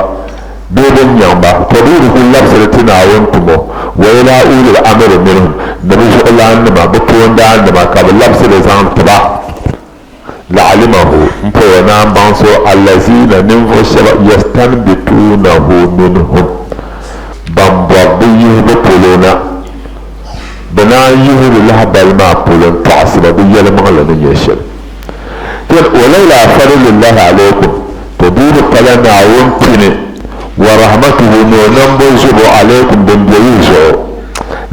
bee bɛ ni nyaŋ ba, tɔ bɛ yi di kuli labisili ti Naawuni tumo, wa ila ulil amri minhum, ni bɛ zuɣulaannima, bɛ toondaannima, ka bɛ labisi li zaŋ ti ba. La'alimahu, m-poya naan baŋ so, allaziina, ninvuɣu shɛba, yastanbituunahu minhum, ban bɔri di yihibu polo na, bɛ naan yihi li lahibali maa polo n-tɔɣisi ba di yɛlimaŋli ni nyɛ shɛli. Tɔ, walawla fadlullahi alaykum, tɔ di yi bi pala Naawuni pini, wa rahmatuhu, ni o nambo zubu, alaykum, din be yi zuɣu,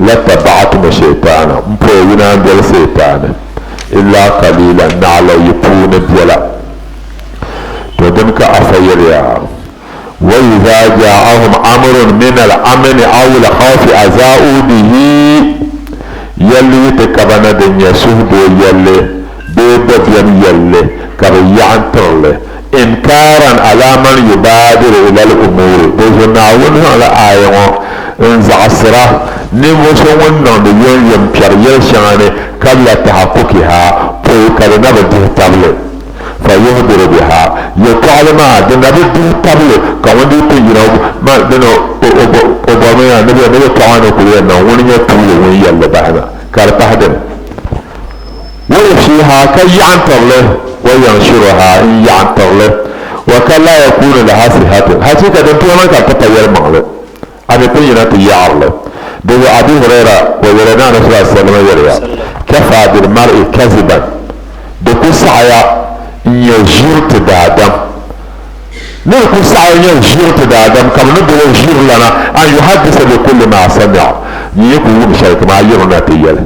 lattaba'atumu shaytaana, m-poya yi naan doli Sitaani. Illa qalilan, naɣila yi puuni biɛla. To dini ka Afa yɛliya, Wa iza ja'ahum amrun min al-amni aw al-khawfi aza'u bihi, Yɛlli yi ti kaba na din nyɛ suhudoo yɛlli bee dabiɛm yɛlli ka bɛ yaɣi n-tiri li, inkaaran ala man yubaadiru ila al-umuuri, dinzuɣu Naawuni zaŋla aaya ŋɔ n-zaɣisira ninvuɣ so ŋun niŋdi yomyom kpɛri yɛl shɛŋa ni kabla tahakkukiha, pɔi ka di na bi dihi tabili, fa yuhbiru biha, yɛtɔɣili maa di na bi dihi tabili ka ŋun dii pun yina ma dini o bɔrimi yaa ni bɛ ni yɛtɔɣa maa ni kuli yɛn niŋ ŋuni nyɛ tuuli ŋun yɛli li bahi na ka di pahi dini. Wa yufshiha, ka yaɣintiri li, wa yanshuruha, n-yaɣintiri li, wa ka laa yakunu laha sihatun, hachiika din tuhi maa ka di ti pa yɛlimaŋli, a mi pun yina ti yaɣiri li. Di zuɣu Abi Huraira o yɛli ni Anabi sallallahu alaihi wasallam yɛliya, Kafa bil mar'i kaziban, di ku saɣiya n-nyɛ ʒiri ti daadam, ni di ku saɣiya nyɛ ʒiri ti daadam ka bɛ ni boli o ʒirilana, an yuhaddisa bi kulli ma sami'a, nyin yi ku wum shɛlikam a yirina ti yɛli.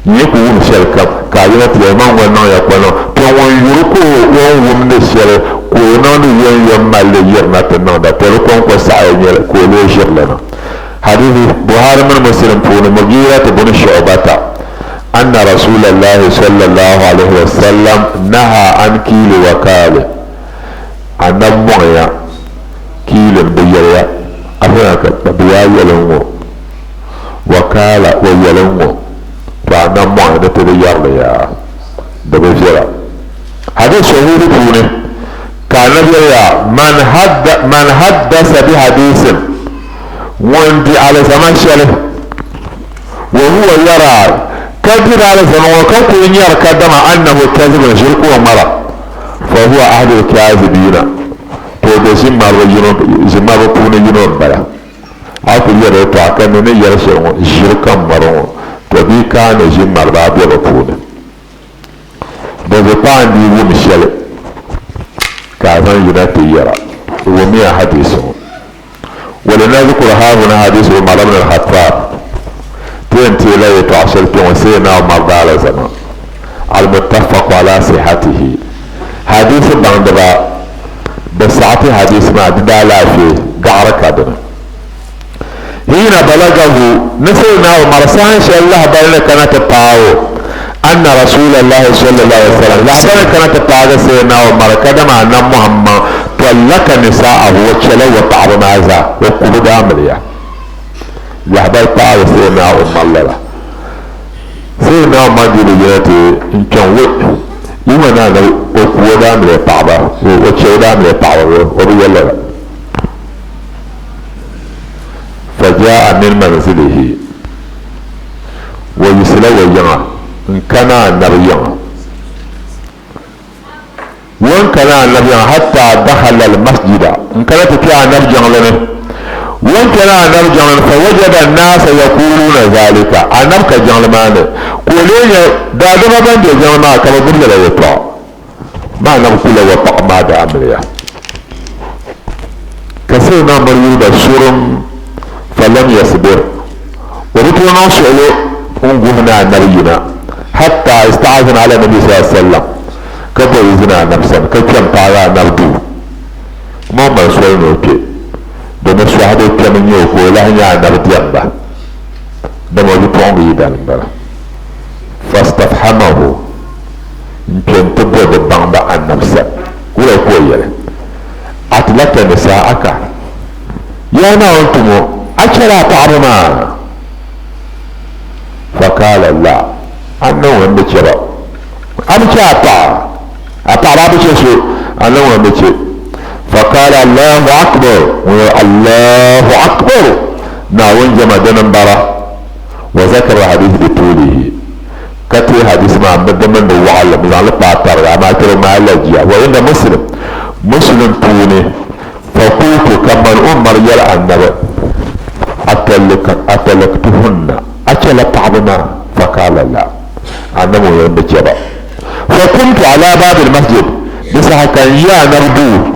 N yi ku wum shɛlikam, ka a yɛla ti yɛli, Man ŋɔ niŋya kɔno. To ŋun yuri ka o ni wumdi shɛli ka o niŋdi yomyom mali li yirina ti niŋda, to di kɔŋko saɣiya nyɛli ka o lee ʒiri li na. Hadithi, Buhari mini Muslim puuni, Mughira bun Shu'bata. Anna Rasuulallahi sallallahu alaihi wa sallam naha an kiili wa kaali. Annabi mɔŋya kiili n bi yɛliya a ka bɛ yaa yɛli n-ŋɔ wa kaala o yɛli n-ŋɔ to annabi mɔŋya ni ti bi yɛri li yaa di bi viɛla. Hadith sahihi puuni ka annabi yɛliya man hadda man haddasa bi hadisin ŋun di alizama shɛli wa huwa yara ka diri alizama ŋɔ ka kuli nyari kadama annahu kazibun ʒiri ka o ŋmara fa huwa ahadul kazibiina to o be ʒiŋmariba yino ʒiŋmariba puuni yino m-bala. A kuli yɛri yɛltɔɣa ka ni ni yɛli shɛli ŋɔ ʒiri ka m ŋmari ŋɔ to bɛ yi kaani ʒiŋmariba a be bɛ puuni. Dinzuɣu paɣa n-dii wum shɛli ka a zaŋ yina ti yɛra, Wummiya hadiisi ŋɔ. Walinazkur haahuna hadiis Umar ibn al-Khattab, Ti yɛn teela yɛtɔɣa shɛli kpe ŋɔ Sayyidina Umar daalizama, al-muttafaq ala sihatihi. Hadiisi baŋdiba bi saɣi ti hadiisi maa di daalaafee gaɣiri ka dini. Hiina balagahu, ni Sayyidina Umar saha shɛli lahabali ni kana ti paai o, anna Rasuulallahi sallallahu alaihi wasallam, lahabali ni kana ti paagi Sayyidina Umar kadama Annabi Muhammad tallaka nisa'ahu, o chɛla o paɣaba maa zaa, o ku bɛ daamiliya. Lahabali paagi Sayyidina Umar lala. Sayyidina Umar dii bi yina ti n kpɛŋ o yi ŋɔ ni Annabi o ku o daamiliya paɣaba, o chɛ o daamiliya paɣaba, o bi yɛli lala. Faja'a min manzilihi, o yiɣisila o yiŋa n-kana Annabi yiŋa. O ni kana Annabi yiŋa hatta dakhala al-masjida, n-kana ti kpe Annabi jiŋli ni. O ni kpɛna Annabi jiŋli ni, fawajada an-naasa yaquluuna zalika, Annabi ka jiŋli maa ni, ka o leei nya daadama ban be jiŋli maa ka bɛ gbubi lala yɛltɔɣa maa. Annabi kula o paɣa maa daamiliya. Ka Sayyidina Umar yuli ba surum falam yasbir, o bi tooi niŋ suɣulo n-guhi ni Anabi yina hatta ista'azana ala Nabi sallallahu alaihi wasallam, ka bo izini Anabi sani ka kpe m-paagi Anabi duu. Kuma o mali soli ni o kpe, domi sɔhibu kpɛm n-nyɛ o ka o lahi nyɛ Anabi diɛmba, dama o bipuɣiŋga yidana m-bala. Fastafhamahu, n-kpe nti bo di baŋba Anabi sani, wula ka o yɛli? Atlakta nisaaka, Yaa Naawuni tumo, a chɛla a paɣaba maa? Fakaala la, A niŋ o n bi chɛ ba. A bi chɛ a paɣa? A paɣaba a bi chɛ so? A niŋ o n bi chɛ. Fakaala Allahu akbar, ŋun yɛli Allahu akbar, Naawuni jɛma dini m-bara. Wa zakara al-hadith bi tuulihi, ka teei hadisi maa mi di mini di waɣinli n-zaŋ li kpaai tariga, amaa kpɛri o maali la jia. Wa inda Muslim, Muslim puuni, Fakultu, ka man Umar yɛli Annabi, Atalaktuhunna, a chɛla paɣaba maa? Fakaala la, Annabi ŋun yɛli, m bi chɛ ba. Fakumtu ala baabil masjid, di saha ka n yi Annabi duu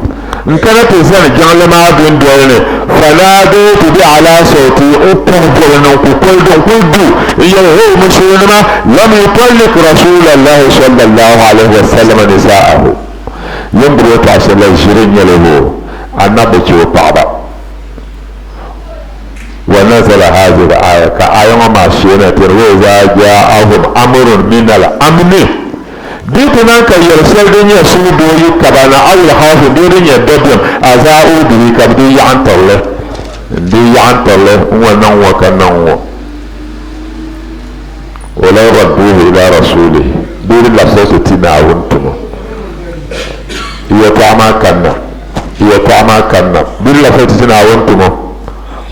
n-kana ti zani jiŋli maa dundoli ni, fanaadaytu bi a'laa sawti, n kuhi boli niŋ kukoli din kuli du n-yɛli, Hey musulinima, lam yutallik Rasuulallahi sallallahu alayhi wa sallama nisaa'ahu, yin biri o paɣa shɛli la ʒiri n-nyɛ li hoo, Annabi bi chɛ o paɣaba. Wa nazala hazihi al-aaya, ka aaya ŋɔ maa sheena ti ni, Wa izaa jaa'ahum amrun minal amni, Di ti niŋ ka yɛl shɛli din nyɛ suhudoo yi kaba na, aw al-khawfi bee din nyɛ dabiɛm, azaa'u bihi, ka bɛ dii yaɣintiri li, n-dii yaɣintiri li, n-ŋɔ niŋ ŋɔ ka niŋ ŋɔ. Walaw radduuhu ila rasuulihi, bee di labisi o ti ti Naawuni tumo. Yɛltɔɣa maa kanna, yɛltɔɣa maa kanna, bee di labisi o ti ti Naawuni tumo,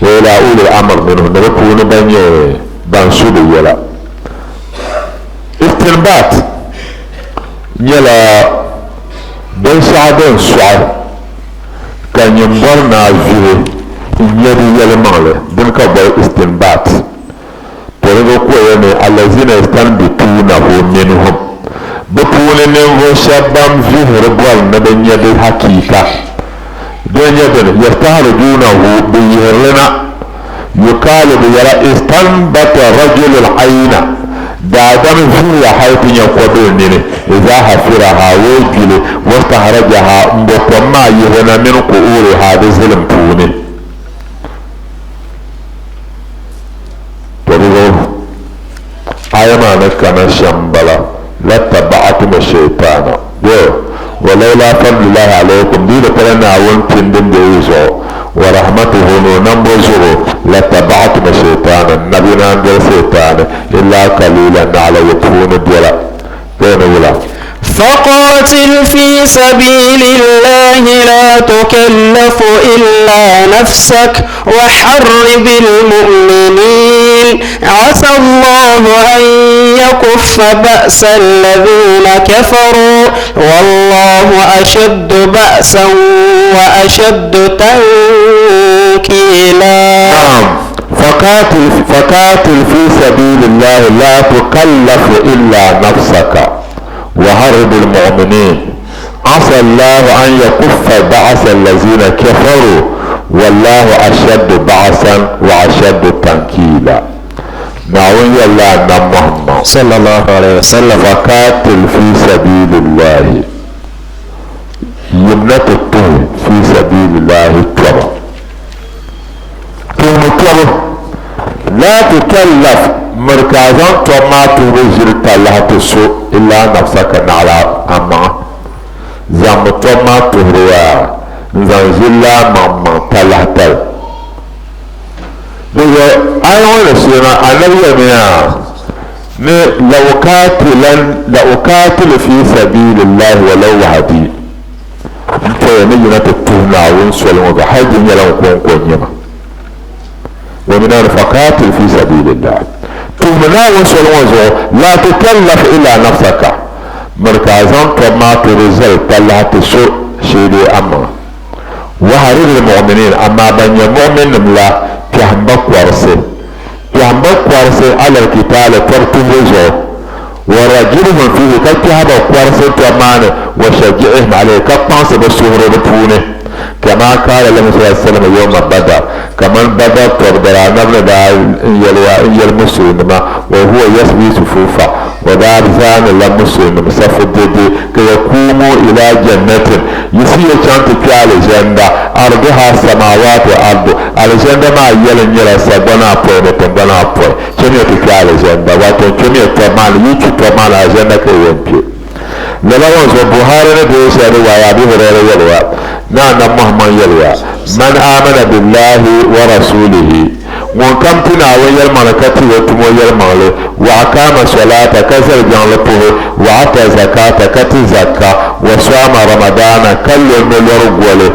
wa ila ulil amr minhum, ni bɛ puuni ban nyɛ ban su di yɛla. Istinbat nyɛla binshɛɣu din sɔɣi ka nyin bɔri ni a vihi n-nya di yɛlimaŋli, dini ka boli istinbat. To di bi kuhiya ni allazina yastanbituunahu minhum, bɛ puuni ninvuɣ shɛba ban vihiri bɔri ni bɛ nya di hakiika. Dini nyɛ dini, yastahrijuunahu, bɛ yihiri li na. Yuqaalu bɛ yɛla, istanbata rajulu al-ayna, daadam vihiya hali ti nya kobili nini, iza hafiraha, o yi gbi li, wastahrajaha, m-bo kom maa yihi na min qu'uriha, di zilim puuni. To di zuɣu aya maa ni kana shɛm m-bala, Lattaba'tum ash-shaytana, bee Walawla fadlullahi alaykum, di yi di pala Naawuni pini din be yi zuɣu, wa rahmatuhu, ni o nambo zuɣu, lattaba'tum ash-shaytana, n nabi naan doli Sitaani, illa qalilan, naɣila yi puuni bela, bee ni wula? فقاتل في سبيل الله لا تكلف إلا نفسك وحرض المؤمنين عسى الله أن يكف بأس الذين كفروا والله أشد بأسا وأشد تنكيلا. نعم، فقاتل فقاتل في سبيل الله لا تكلف إلا نفسك وحرض المؤمنين عسى الله أن يكف بعث الذين كفروا والله أشد بعثا وأشد تنكيلا. Naawuni yɛlila Annabi Muhammad sallallahu alaihi wasallam فقاتل في سبيل الله yimna ti tuhi fi sabilillahi tɔbu tuhimi tɔbu la tukallaf miri ka a zaŋ tɔbu maa tuhibu ʒiri talahi ti so illa nafsaka naɣila amaŋa zaŋmi tɔbu maa tuhiri yaa n-zaŋ ʒirila amaŋmaŋ talahi tali. Di zuɣu aya ŋɔ ni shee maa Anabi yɛlimiya ni la'ukaatilu fi sabilillahi walau wahdi n pɔya ni yina ti tuhi Naawuni soli ŋɔ zuɣu hali di nyɛla n kɔŋko n-nyɛ ma. Wa min al faqaatil fi sabilillah tuhimi Naawuni soli ŋɔ zuɣu la tukallaf illa nafsaka miri ka a zaŋ tɔbu maa tuhi zali talahi ti so shee dee amaŋa. Waharir al-mu'minin, amaa ban nyɛ mu'minnim la, kpɛhim ba kɔrisi. Kpɛhim ba kɔrisi ala al-kitaali, tɔbu tuhili zuɣu. Wa ragibhum fiihi, ka kpɛhi ba kɔrisi tɔbu maa ni, wa shajji'ihim alayhi, ka kpaŋsi bɛ suhuri di puuni. Kama kaala lahum sallallahu alayhi wa sallam yawma Badar, kamani Badar tɔbu dali Anabi ni daa n-yɛli n-yɛli Musulinima, wa huwa yaswi sufuufa, o daa zaani la Musulinima safu dede ka yakuumu ila jannatin, Yiɣisiya chaŋ ti kpe alizanda, arduha samaawaat wa ardu, alizanda maa yɛli nyɛla sagbana apɔi ni tiŋgbana apɔi. Chamiya ti kpe alizanda, wato chamiya tɔbu maa ni, yi kpi tɔbu maa ni alizanda ka yi yɛn kpe. Lala ŋɔ zuɣu Buhari ni deei shɛli riwaaya Abi Huraira yɛliya, Ni Anabi Muhammad yɛliya, Man aamana billahi wa rasuulihi, Ŋunkam ti Naawuni yɛlimaŋli ka ti o tumo yɛlimaŋli, wa aqaama solaata ka zali jiŋli puhi, wa ata zakaata ka ti zakka, wa saama Ramadaana ka lo nolɔri goli,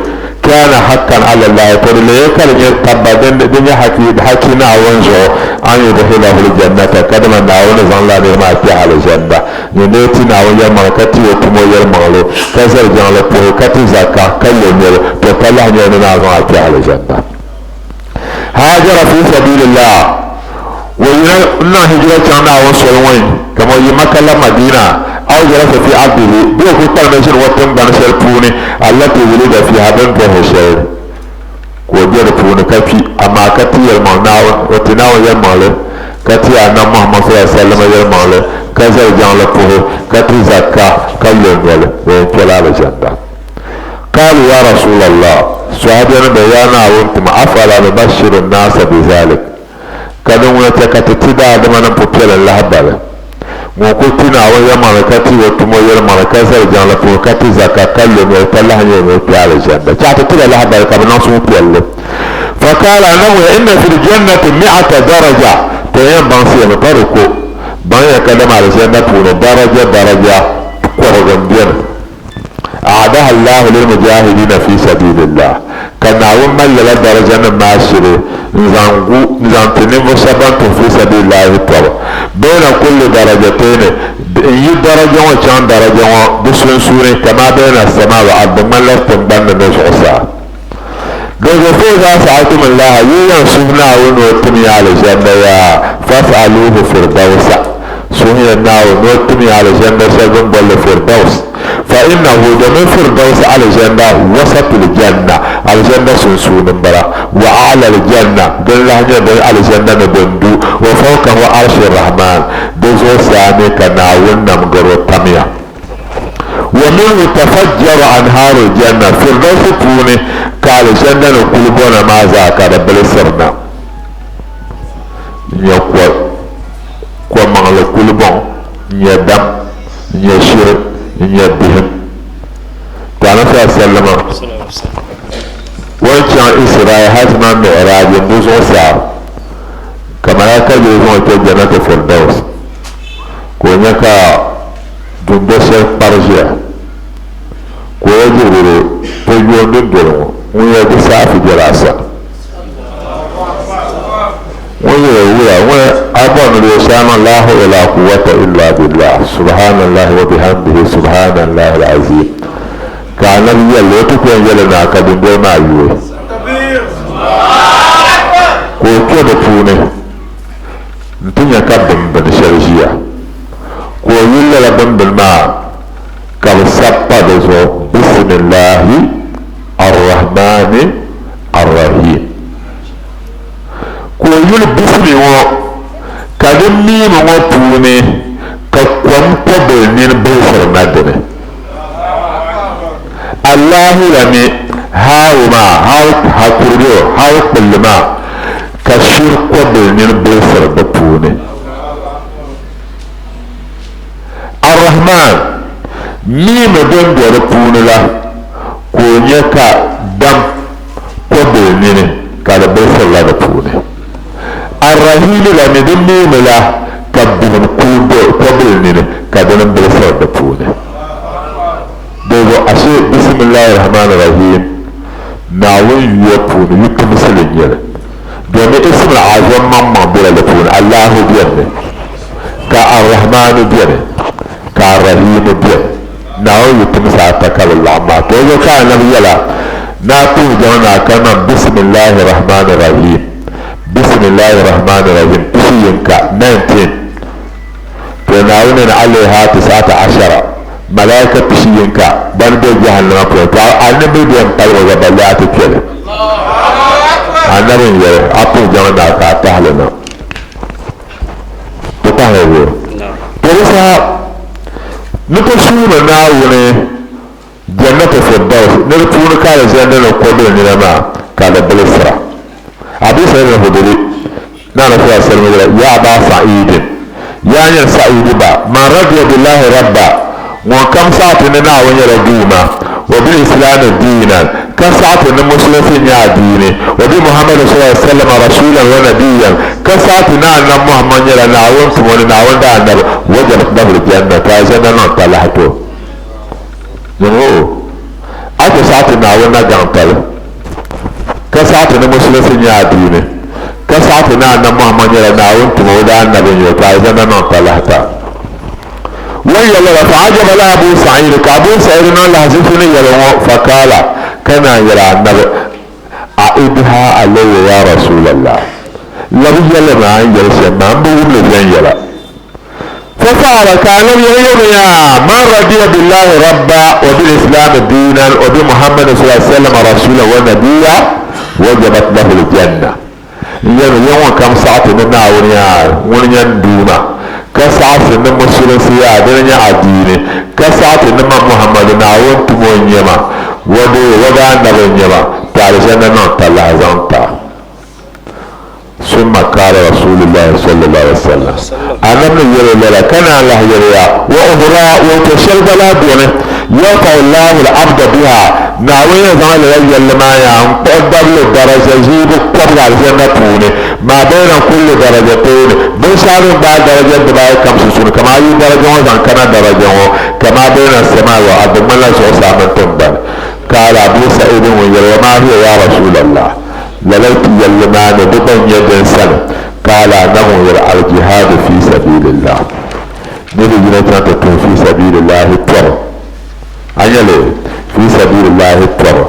kaana haqqan ala Allahi to di leei ka di nyɛ tabba din nyɛ haki Naawuni zuɣu, an yudkhilahu ljannata kadama Naawuni ni zaŋ lala niri maa kpɛhi Alizanda. Nyin lee ti Naawuni yɛlimaŋli ka ti o tumo yɛlimaŋli, ka zali jiŋli puhi, ka ti zakka, ka lo noli, to ka lahi nyɛli ni Naawuni zaŋ a kpɛhi Alizanda. Haajara fi sabilillah o yina n-niŋ hijira chaŋ Naawuni soli ŋɔ ni, kaman o yi Makka labi Madina, aw jalasa fi ardihi, bee o kuli kpalimmi ʒini o tiŋgbani shɛli puuni, allati wulida fiha, bɛ ni dɔɣi o shɛli ni, ka o be di puuni ka kpi, amaa ka ti yɛlimaŋli Naawuni, o ti Naawuni yɛlimaŋli, ka ti Annabi Muhammad sallallahu alaihi wasallam yɛlimaŋli, ka zali jiŋli puhi, ka ti zakka, ka lo noli, o yɛn kpɛla Alizanda. Qaalu ya Rasulallah, Sahabiyanim bɛ yaa Naawuni tima, afala nubashiru nnaasa bizalik, ka din ŋuna chɛ ka ti ti daadamanim pupiɛlim lahibali? Ŋun kuli ti Naawuni yɛlimaŋli ka ti o tumo yɛlimaŋli ka zali jiŋli puuni ka ti zaka ka lo noli ka lahi nyɛ ni o kpe Alizanda, chɛ a ti tila lahibali ka bɛ niŋ suhupiɛlli. Faqaala, Anabi ŋun, inna fil jannati mi'ata daraja, to n yɛn baŋsi ya mi pa di ko, baŋ ya kadama Alizanda puuni daraja daraja kɔbiga m-beni. A'adaha Allahu lilmujahidina fi sabilillah, ka Naawuni mali lala darajanim maa shiri n-zaŋ gu n-zaŋ ti ninvuɣ shɛba ban tuhi fi sabilillahi tɔbu. Bayna kulli darajatayni, n-yi daraja ŋɔ chaŋ daraja ŋɔ di sunsuuni, kama bayna as-samaa wa ard, di ŋmanila tiŋgbani ni zuɣusaa. Dinzuɣu fa idha sa'altum Allaha, yi yɛn suhi Naawuni ni o tim ya alizanda yaa, fas'aluhu firdawsa, suhiya Naawuni ni o tim ya alizanda shɛli bɛ ni boli li firdaus, fa innahu, domin firdaus alizanda wasatul janna, alizanda sunsuuni m-bala, wa a'lal janna, din lahi nyɛ din alizanda ni din du, wa fawkahu arshi rahman, di zuɣusaa mi ka Naawuni namgaro tamya. Wa minhu tafajjaru anhaarul janna, Firdausi puuni ka Alizanda ni kulibɔna maa zaa ka di bilisiri na n-nyɛ ko maŋli kulibɔŋ, n-nyɛ dam, n-nyɛ shiri, n-nyɛ bihim. To Anabi sallallahu alaihi wasallam o ni chaŋ Isra'i hali ti niŋ Mi'raj n-du zuɣusaa ka Malaika Jibril zaŋ o kpe Jannatu Firdaus ka o nya ka dundo shɛli kpari ʒiya ka o yɛli Jibrilu, Ti yoon dundoli ŋɔ, ŋun yɛli di saafi bela a sani. Ŋun yɛli wula, ŋun a bɔri ni di yɛli shɛli a niŋ laa hawla laa quwwata illa billah, subhanallahi wa bihamdihi subhanallahi al-azim. Ka Anabi yɛli li, o ti ku yɛn yɛli naai ka dundoli maa yooi. Ka o kpe di puuni nti nya ka bimbini shɛli ʒiya. Ka o yuli lala bimbini maa ka bɛ sabi pa di zuɣu, Bisimillahi Ar-Rahmani Ar-Rahim. Ka o yuli bisimi ŋɔ ka di miimi ŋɔ puuni ka kom kɔbili nini bilisiri na dini. Allahu la mi haawu maa, haawu hakurili o, haawu kpulli maa ka shiri kɔbili nini bilisiri di puuni. Ar-Rahman miimi din be di puuni la ka o nya ka dam kɔbili nini ka di bilisirila di puuni. Ar-Rahimi la mi di miimi la ka bihim kuli be kɔbili nini ka dini bilisiri di puuni. Dinzuɣu ashe Bisimillahi Rahmani Rahim Naawuni yuya puuni yu timsili n-nyɛ li. Domi Ismul Azam maŋmaŋ bela di puuni, Allahu beni mi, ka Ar-Rahmani beni, ka Ar-Rahimi beni. Naawuni yu timsi ata ka bɛ laɣim maa. To o ka Anabi yɛla, Ni a puhi jaŋ ni a kalima Bisimillahi Rahmani Rahim, Bisimillahi Rahmani Rahim pishi yinka, 19. To Naawuni ni alayha tis'ata ashara, malaika pishi yinka ban be jahannama puuni, to a ni mi bɛ n paligi gba balle a ti kpe li. Anabi n yɛli, a puhi jaŋ ni a ka a tahili na. Ti pahi o zuɣu. To di saha ni ti suhimi Naawuni Jannatu Firdaus ni di puuni ka alizanda ni kobili nina maa ka di bilisira. Abu Sa'id al-Khudri ni Anabi sallallahu alaihi wasallam yɛli, Ya Aba Sa'idin, yaa nyini Sa'idi ba, man radiya billahi rabba, ŋun kam saɣiti ni Naawuni nyɛla Duuma, wa bil islami diinan, ka saɣiti ni Musulinsi nyɛ adiini, wa bi Muhammadin sallallahu alaihi wasallam rasulan wa nabiyyan, ka saɣiti ni Annabi Muhammad nyɛla Naawuni tumo ni Naawuni daannabi, wajabat lahul janna, to alizanda niŋ talahi ti o. Zuŋɔ a ku saɣi ti Naawuni na gaŋtali, ka saɣi ti ni Musulinsi nyɛ adiini, ka saɣi ti ni Annabi Muhammad nyɛla Naawuni tumo o daannabi n-nyɛ o, ka alizanda niŋ talahi ti a. O ni yɛli lala, Fa'ajaba la Abu Sa'id, ka Abu Sa'id niŋ lahizifu ni yɛli ŋɔ, Fakaala, ka naan yɛli Annabi, A'idha alayya ya Rasulallah, labi yɛli ma a ni yɛli shɛm maa, m bi wum li viɛnyɛla. Fafa'ala ka Annabi yɛli yɛmiya, Man radiya billahi rabba wa bil islami diinan wa bi Muhammadin sallallahu alaihi wasallam rasulan wa nabiyya wajabat lahu al-janna. N yɛmi ya ŋun kam saɣiti ni Naawuni yaa ŋuni nyɛ n Duuma, ka saɣisi ni Musulinsi yaa dini nyɛ adiini, ka saɣiti ni man Muhammadu Naawuni tumo n-nyɛ ma, wa di Annabi n-nyɛ ma, to alizanda niŋ talahi zaŋ ti a. Summa kaala Rasulillahi sallallahu alaihi wasallam, Annabi ni yɛli lala ka naan lahi yɛli ya, wa ukhra, wuhito shɛli gba lahi beni, yarfa'u Allahu al-abda biha, Naawuni yɛn zaŋla lala yɛlli maa yaa n-kpuɣi dabili daraja ʒiibu kɔbiga alizanda puuni, ma bayna kulli darajatayni, binshɛɣu din gbaai daraja dibaayi kam sunsuuni, kamani a yi daraja ŋɔ zaŋ kana daraja ŋɔ, kama bayna as-samaa'i wal-ard, di ŋmanila zuɣusaa mini tiŋgbani. Kaala Abu Sa'id ŋun yɛli, wa maa hiya ya Rasulallah? Lala yɛlli maa ni di gba nyɛ din sani, Qaala Anabi ŋun yɛli, Al-jihaadu fii sabiilillah, ni di yina chaŋ ti tuhi fii sabiilillahi tɔbu, a nya li, fii sabiilillahi tɔbu,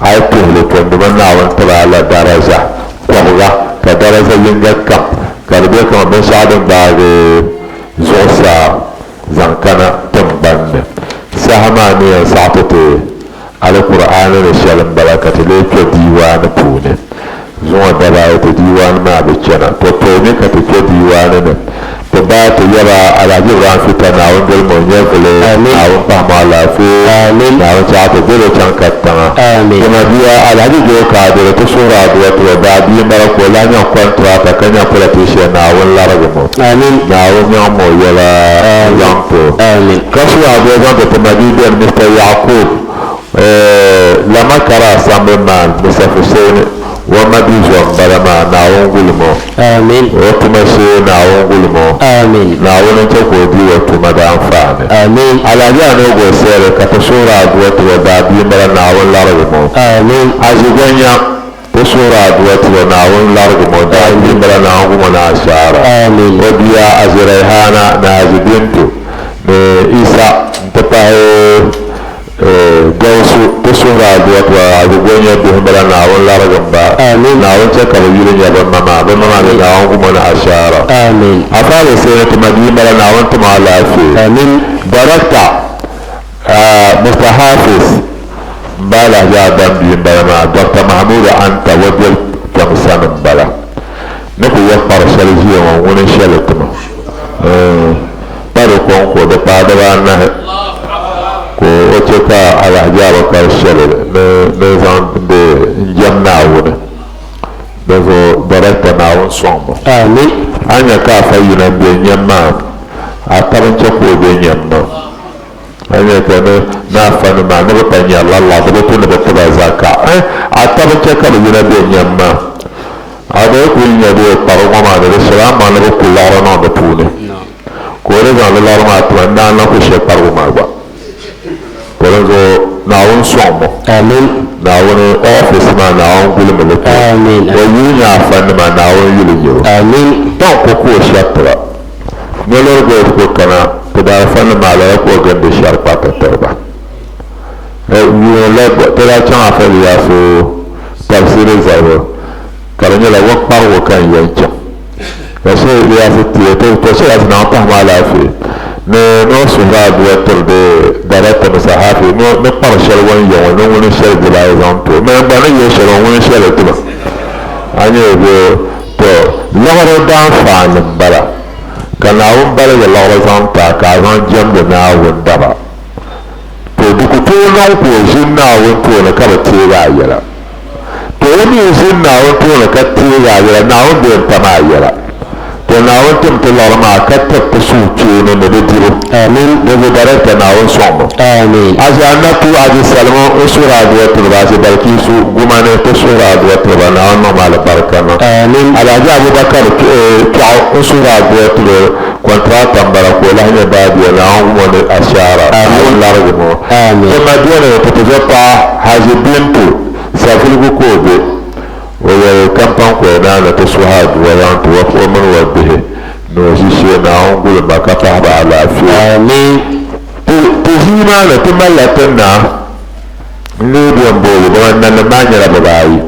a yi tuhi li, tɔ dama Naawuni tiri a la daraja kɔbiga, ka daraja yiŋga kam ka di be kaman binshɛɣu din gbaagi zuɣusaa zaŋ kana tiŋgbani ni. Saha maa ni yɛn saɣi ti ti Alkur'aani ni shɛli m-bala ka ti lee kpe diiwaani puuni. Zuŋɔ dabaayi ti diiwaani maa bi chana, to tooi ka ti kpe diiwaani ni. Ti ba ti yaba Alhaji Ibrahim Fita Naawuni dolimi o nyɛvili, Naawuni pahimi o alaafee. Naawuni chɛ a ti doli o chaŋ katiŋa. Amin. Ti mabia Alhaji Joe Kadiri ti suhiri aduwa ti o daa bia m-bala ka o lahi nyaŋ kɔntirata ka nyaŋ politician Naawuni larigi mo. Amin. Naawuni nyaŋ mo o yɛla zaŋ ti o. Amin. Ka suhi aduwa zaŋ ti ti mabia beni Mister Yakub eh, Lamakara Assemblyman Mister Fuseini o mabia zo m-bala maa Naawuni guli mo. Amin. O tuma shee Naawuni guli mo. Amin. Naawuni n-chɛ ka o di o tuma daanfaani. Amin. Alhaji Anogo Sɛli ka ti suhiri aduwa ti o daa bia m-bala Naawuni larigi mo. Amin. Azigonya ti suhiri aduwa ti o Naawuni larigi mo daa bia m-bala Naawuni gumo ni ashaara. Amin. O bia Azi Raihana ni Azi Bintu ni Isa n-ti pahi Gawusu ti suhiri aduwa ti Azigonya bihi m-bala Naawuni larigi m-ba. Amin. Naawuni chɛ ka bɛ yuli nya bɛ ma maa, bɛ ma maa ni Naawuni gumo ni ashaara. Amin. Afaali Seeni ti ma bia m-bala Naawuni ti ma alaafee. Amin. Director Mister Hafiz m-ba Alhaji Adam bia m-bala maa, Doctor Mahmood Anta o biɛli kpɛm sani m-bala. Ni ku yɛ kpari shɛli ʒiya ŋɔ ŋuni n-shɛli ti ma. Pa di kɔŋko di paai dibaanahi ka o chɛ ka Alhaji Abubakar shɛli ni ni zaŋ di n-jɛm Naawuni. Dinzuɣu Director Naawuni sɔŋ ma. Amin. A nya ka afa yina m-be nyam maa, a tab n-chɛ ka o be nyam maa. A nya ka ni ni afa nim maa ni bɛ pa nyarila laɣ di bi tu ni bɛ ti ba zaka. Eh, a tab n-chɛ ka bɛ yina be nyam maa. A daa kuli nya bɛ kpari ŋɔ maa ni di shɛli amaa ni bɛ ku liɣiri niŋ di puuni. Ka o di zaŋ di liɣiri maa tima n-naan lahi ku shɛ kparigu maa gba. To dinzuɣu Naawuni sɔŋ mo. Amin. Naawuni office maa Naawuni gulimi li ti o. Amin. O yuli nyɛ afanima Naawuni yuli nyɛ o. Amin. Tɔŋ ko ka o shɛri ba. Nyolori gold ko kana ti daalifanima maa lala ka o gindi shɛri kpariti tiri ba. Yuuni la ti daa chaŋ Afa Ilyasu tafsiri zalibu ka di nyɛla o kparigu ka n yɛn chaŋ. Ka Shehu Ilyasu ti o, to Shehu Ilyasu naawuni pahimi alaafee ni ni o suhiri aduwa tiri di darata ni sahafi ni ni kpari shɛli o ni yɛ ŋɔ ni ŋuni shɛli dibaayi zaŋ ti o. Mani gba ni yɛ shɛli ŋɔ ŋuni shɛli ti ma. A nya bɛ to liɣiri daanfaani m-bala ka Naawuni baligi liɣiri zaŋ ti a ka a zaŋ jɛmdi Naawuni daba. To di ku tooi niŋ ka o ʒini Naawuni tooni ka bi teegi a yɛla. To o mi ʒini Naawuni tooni ka teegi a yɛla, Naawuni bee n-tam a yɛla. To Naawuni tim ti liɣiri maa ka tiri ti suhukpeeni ni di dibu. Amin. Di bi darɛta Naawuni sɔŋmi. Amin. Azi Anatu, Azi Salimu n-suhiri aduwa tiri ba, Azi Balikiisu Gumani ti suhiri aduwa tiri ba, Naawuni niŋmi alibarika niŋ. Amin. Alhaji Abubakar Kpiɛɣu n-suhiri aduwa tiri Kɔntirata m-bala ka o lahi nyɛ baabia, Naawuni wum o ni ashaara, Naawuni larigi o. Amin. Ti ma beni ti ti zo paɣa Haji Bintu Savelugu ka o be. O yɛli kampani ka o naa ni ti suhi aduwa zaŋ ti o o mini o bihi ni o ʒishee Naawuni guli ma ka pahi ba alaafee. Amin. Ti ti ʒii maa ni ti malila ti naa n-lee bɛ m-booi dama nanim maa nyɛla bibaayi.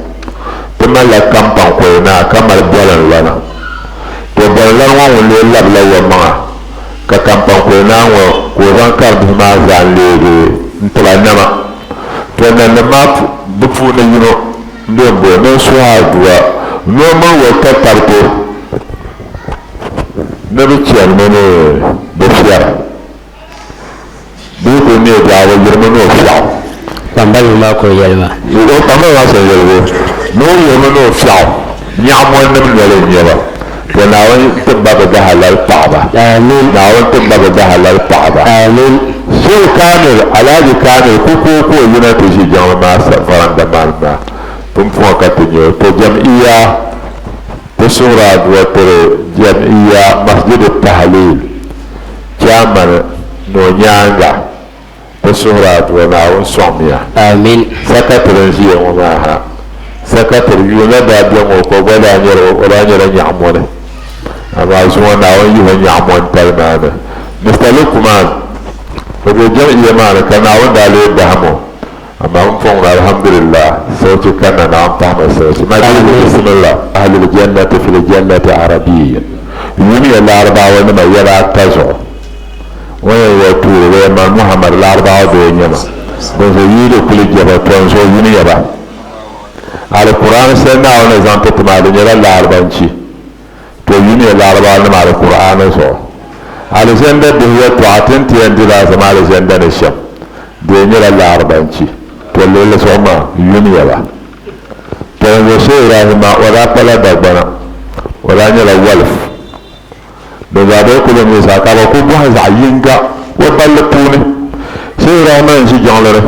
Ti malila kampani ka o naa ka mali bɔlinlana. To bɔlinlana ŋɔ ŋun lee labila yɛlimaŋa ka kampaŋ naa ŋɔ ka o zaŋ kari bihi maa zaa n-leegi n-tiba nama. To nanim maa bɛ puuni yino m-be m-bo ni n suhi aduwa ni o mini o tatariti ni bɛ chanimi ni bɛ fiɛra. Bɛ yi kuli neei biɛɣu bɛ yirimi ni o fiɛɣu. Kpambaliba maa ka o yɛli maa. O kpambaliba maa shɛli yɛligu ni o yirimi ni o fiɛɣu nyaɣimɔnim noli n-nyɛ ba. To Naawuni tim ba bɛ dahalali paɣiba. Amin. Naawuni tim ba bɛ dahalali paɣiba. Amin. Shehu Kamil, Alhaji Kamil kukuo ka o yina ti ʒi jiŋli maa varanda maa ni maa. Pumpɔŋɔ ka ti nya o. To jam'iyya ti suhiri aduwa tiri jam'iyya Masjid Tahlil. Chairman ni o nyaaŋa ti suhiri aduwa Naawuni sɔŋmiya. Amin. Sakatiri n-ʒiya ŋɔ maa ha. Sakatiri yuun la daa be ŋɔ ka o gba daa nyɛla o daa nyɛla nyaɣimɔni amaa zuŋɔ Naawuni yihi o nyaɣimɔnitali maa ni. Mister Lukman o be jam'iyya maa ni ka Naawuni daa lee dahim o. Amaa m pɔŋ ni alhamdulillah soochi kanna Naawuni pahimi soochi. Ma dii ni bismillah. Ahlul jannati fil jannati arabiyyin yumiya Larabawa nima yɛla ata zuɣu. O yɛn yɛli tuuli bɛ yɛn mani Muhammad Larabawa doo n-nyɛ ma. Dinzuɣu yi di kuli je ba to n zuɣu yuniya ba. Alkur'aani shɛli Naawuni ni zaŋ ti ti maa di nyɛla Larabanchi. To yumiya Larabawa nima Alkur'aani zuɣu. Alizanda bihi yɛltɔɣa ti ni ti yɛn diri azama alizanda ni shɛm. Di yɛn nyɛla Laaribanchi, to luɣili zuɣu maa yumiya ba. To n-zuɣu Shehu Ibrahima o daa kpala Dagbana, o daa nyɛla Walif. Din zaa bee kuli nyɛ zaa ka bɛ kuli bɔhi zaɣ yinga o balli puuni. Shehu Ibrahima n-ʒi jiŋli ni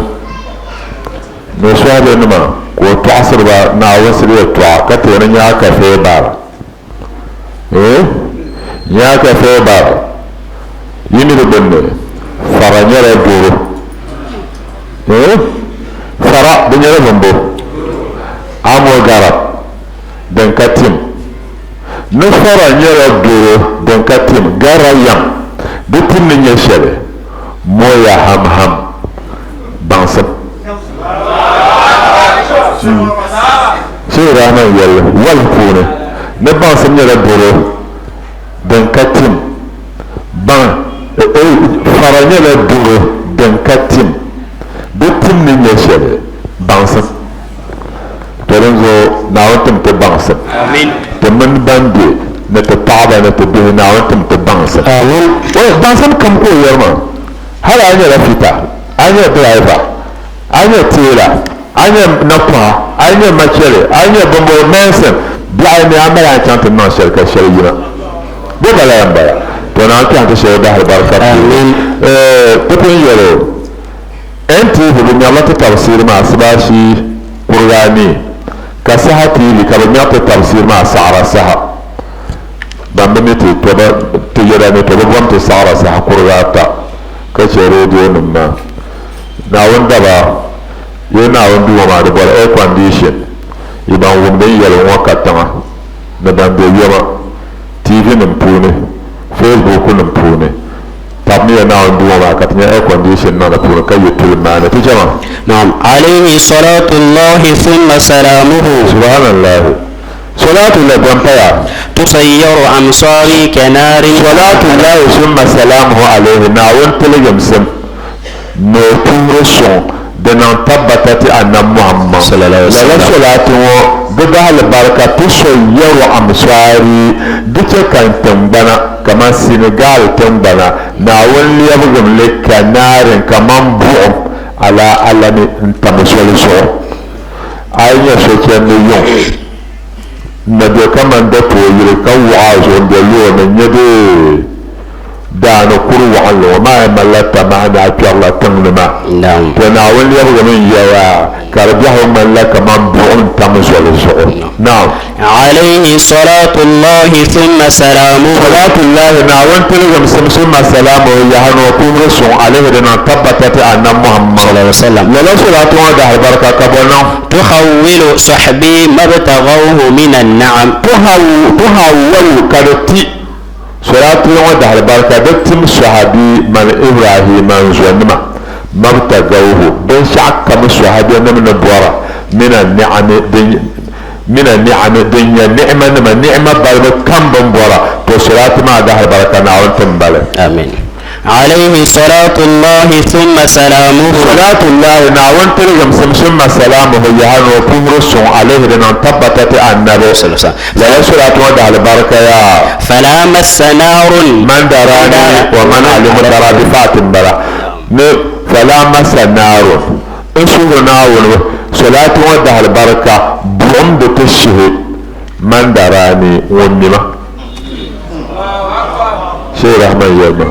ni o sɔhibenima ka o tɔɣisiri ba Naawuni sili yɛltɔɣa ka teeni nyaa kafee bara. Ee, nyaa kafee bara. Yi mi di gbunni, fara nyɛla doro. Ee, fara di nyɛla bimbo. Amo garab din ka tim. Ni fara nyɛla doro din ka tim gara yɛm, di tim ni nyɛ shɛli, moya hamham baŋsim. Shehu Rahman yɛli walihi puuni ni baŋsim nyɛla doro din ka tim, baŋ fara nyɛla doro din ka tim, di tim ni nyɛ shɛli baŋsim. To dinzuɣu Naawuni tim ti baŋsim. Ti mini ban be ni ti paɣaba ni ti bihi Naawuni tim ti baŋsim. Baŋsim kam ka o yɛri maa. Hali a nyɛla fita, a nyɛ driver, a nyɛ teela, a nyɛ nakɔha, a nyɛ machɛli, a nyɛ bimbo, mason, biɛɣu ni a mali a ni chaŋ ti niŋ shɛli ka shɛli yina. Bɛ bala m-bala. To Naawuni kpɛhi ti shɛli dahi alibarika puuni. Ti pun yɛli o. NTV bɛ ŋmɛrila ti tabisiiri maa Asibaasi kuriga anii, ka Saha TV ka bɛ ŋmɛri ti tabisiiri maa Saɣara saha. Ban bi mi ti to ba ti yɛda ni to bɛ bom ti Saɣara saha kuriga ata ka che radio nim maa. Naawuni daba, yo Naawuni duu ŋɔ maa di bɔri air condition, yi ban wumdi n yɛligu ŋɔ katiŋa ni ban be yoma TV nim puuni, Facebook nim puuni. Tabimiya Naawuni duu ŋɔ maa ka ti nya air condition niŋ di puuni ka yi tulim maa ni. Ti chɛ ma. Naam. Alayhi salatu Allahi thumma salamuhu. Subhanallahi. Salatu Allahi bɔ m-paya. Tusayyaru amsari ka naarin. Salatu Allahi thumma salamuhu alayhi Naawuni tiligimsim ni o puhiri suŋ di niŋ tabbata ti Annabi Muhammad. Sallallahu alaihi Lala wasallam. salatu ŋɔ di bahili barika tusayyaru amsari di chɛ ka n tiŋgbana Kaman Senegal tiŋgbana, Naawuni lɛbigim li ka naarin kaman buɣim ala alami n-tam zoli zuɣu. A yi nya so chandi yuŋ n-na be kaman dapua yili ka wuɣi a zuɣu m-be loori ni n-nya bee daa ni kur waɣinli ŋɔ maa yɛn malila tamaha ni a kpɛrila tiŋ ni maa. To Naawuni lɛbigimi n-yɛya ka di biɛhigu ŋmanila kaman buɣim n-tam zoli zuɣu. Naam. Alayhi salatu Allahi thumma salamuhu. Salatu Allahi, Naawuni tiligimsim, summa salamuhu, yaha ni o puhiri suŋ, alayhi di niŋ tabbata ti Annabi Muhammad. Sallallahu alaihi wasallam. Lala salatu ŋɔ dahalbarika ka bɔ niŋ? Tuhawwilu sahbi mabtaghawhu min an-na'am. Tuhawwalu ka di ti salatu ŋɔ dahalbarika di tim sahabi man Ibrahima n zonima mabtaghawhu binshɛɣu kam sahabiyanim ni bɔra min an-ni'ami din Mina ni'ami, din nyɛ ni'ima nima, ni'ima balibu kam bɛ ni bɔra, to salaati maa dahali barika Naawuni ti m-ba li. Amin. Alayhi salatu Allahi thumma salamuhu. Salatu Allahi, Naawuni tiligimsim, summa salamuhu, yaha ni o puhiri suŋ, alayhi di niŋ tabbata ti Annabi. Lala salaati ŋɔ dahali barika yaa. Fala massa naarun. Man darani wa man alimu dara bi faati m-bala. Ni fala massa naarun. N suhiri Naawuni solaati ŋɔ dahali barika buɣim di ti shihi man daraani ŋun mi ma. Sheikh Rahman yɛli ma,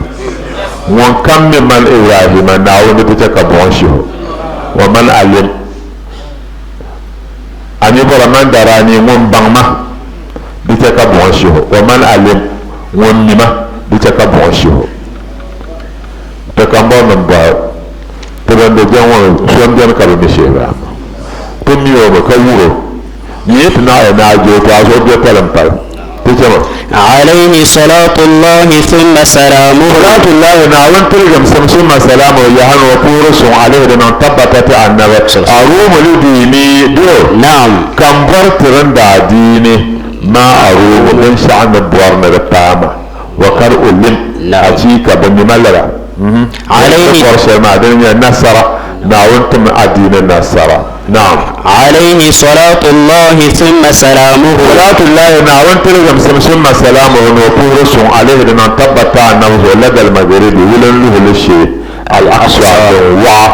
Ŋun kam mi man Ibrahima, Naawuni di ti chɛ ka buɣim shihi o. Wa man alim, a mi bɔra man daraani ŋun baŋ ma, di chɛ ka buɣim shihi o. Wa man alim, ŋun mi ma, di chɛ ka buɣim shihi o. Ti kambɔŋnim bɔhi Ti ban be jɛŋ ŋɔ ni so m-beni ka bi mi shee baa? Ti mi o mi ka yur o. Yi yi ti naɣi ni a je o, to a zuɣu be pali m-pali. Ti chɛ ma. Alayhi salatu Allahi thumma salamuhu. Salatu Allahi, Naawuni tiligimsim, summa salamuhu, yaha ni o puhiri suŋ, alayhi di niŋ tabbata ti Annabi, aruumu li diini, doo, Naam. ka m bɔri tiri n daadiini, ma aruumu, binshɛɣu ni bɔri ni di paai ma. Wa kad ulim, achiika bɛ mi ma lala. Alayhi. Bɔri shɛli maa dini nyɛ nasara, Naawuni tim adiini nasara. Naam. Alayhi salatu Allahi thumma salamuhu. Salatu Allahi, Naawuni tiligimsim, summa salamuhu, ni o puhiri suŋ, alayhi di niŋ tabbata Annabi zuɣu, ladal magaribi, wulinluhili shee, al-aqsa, din waɣa.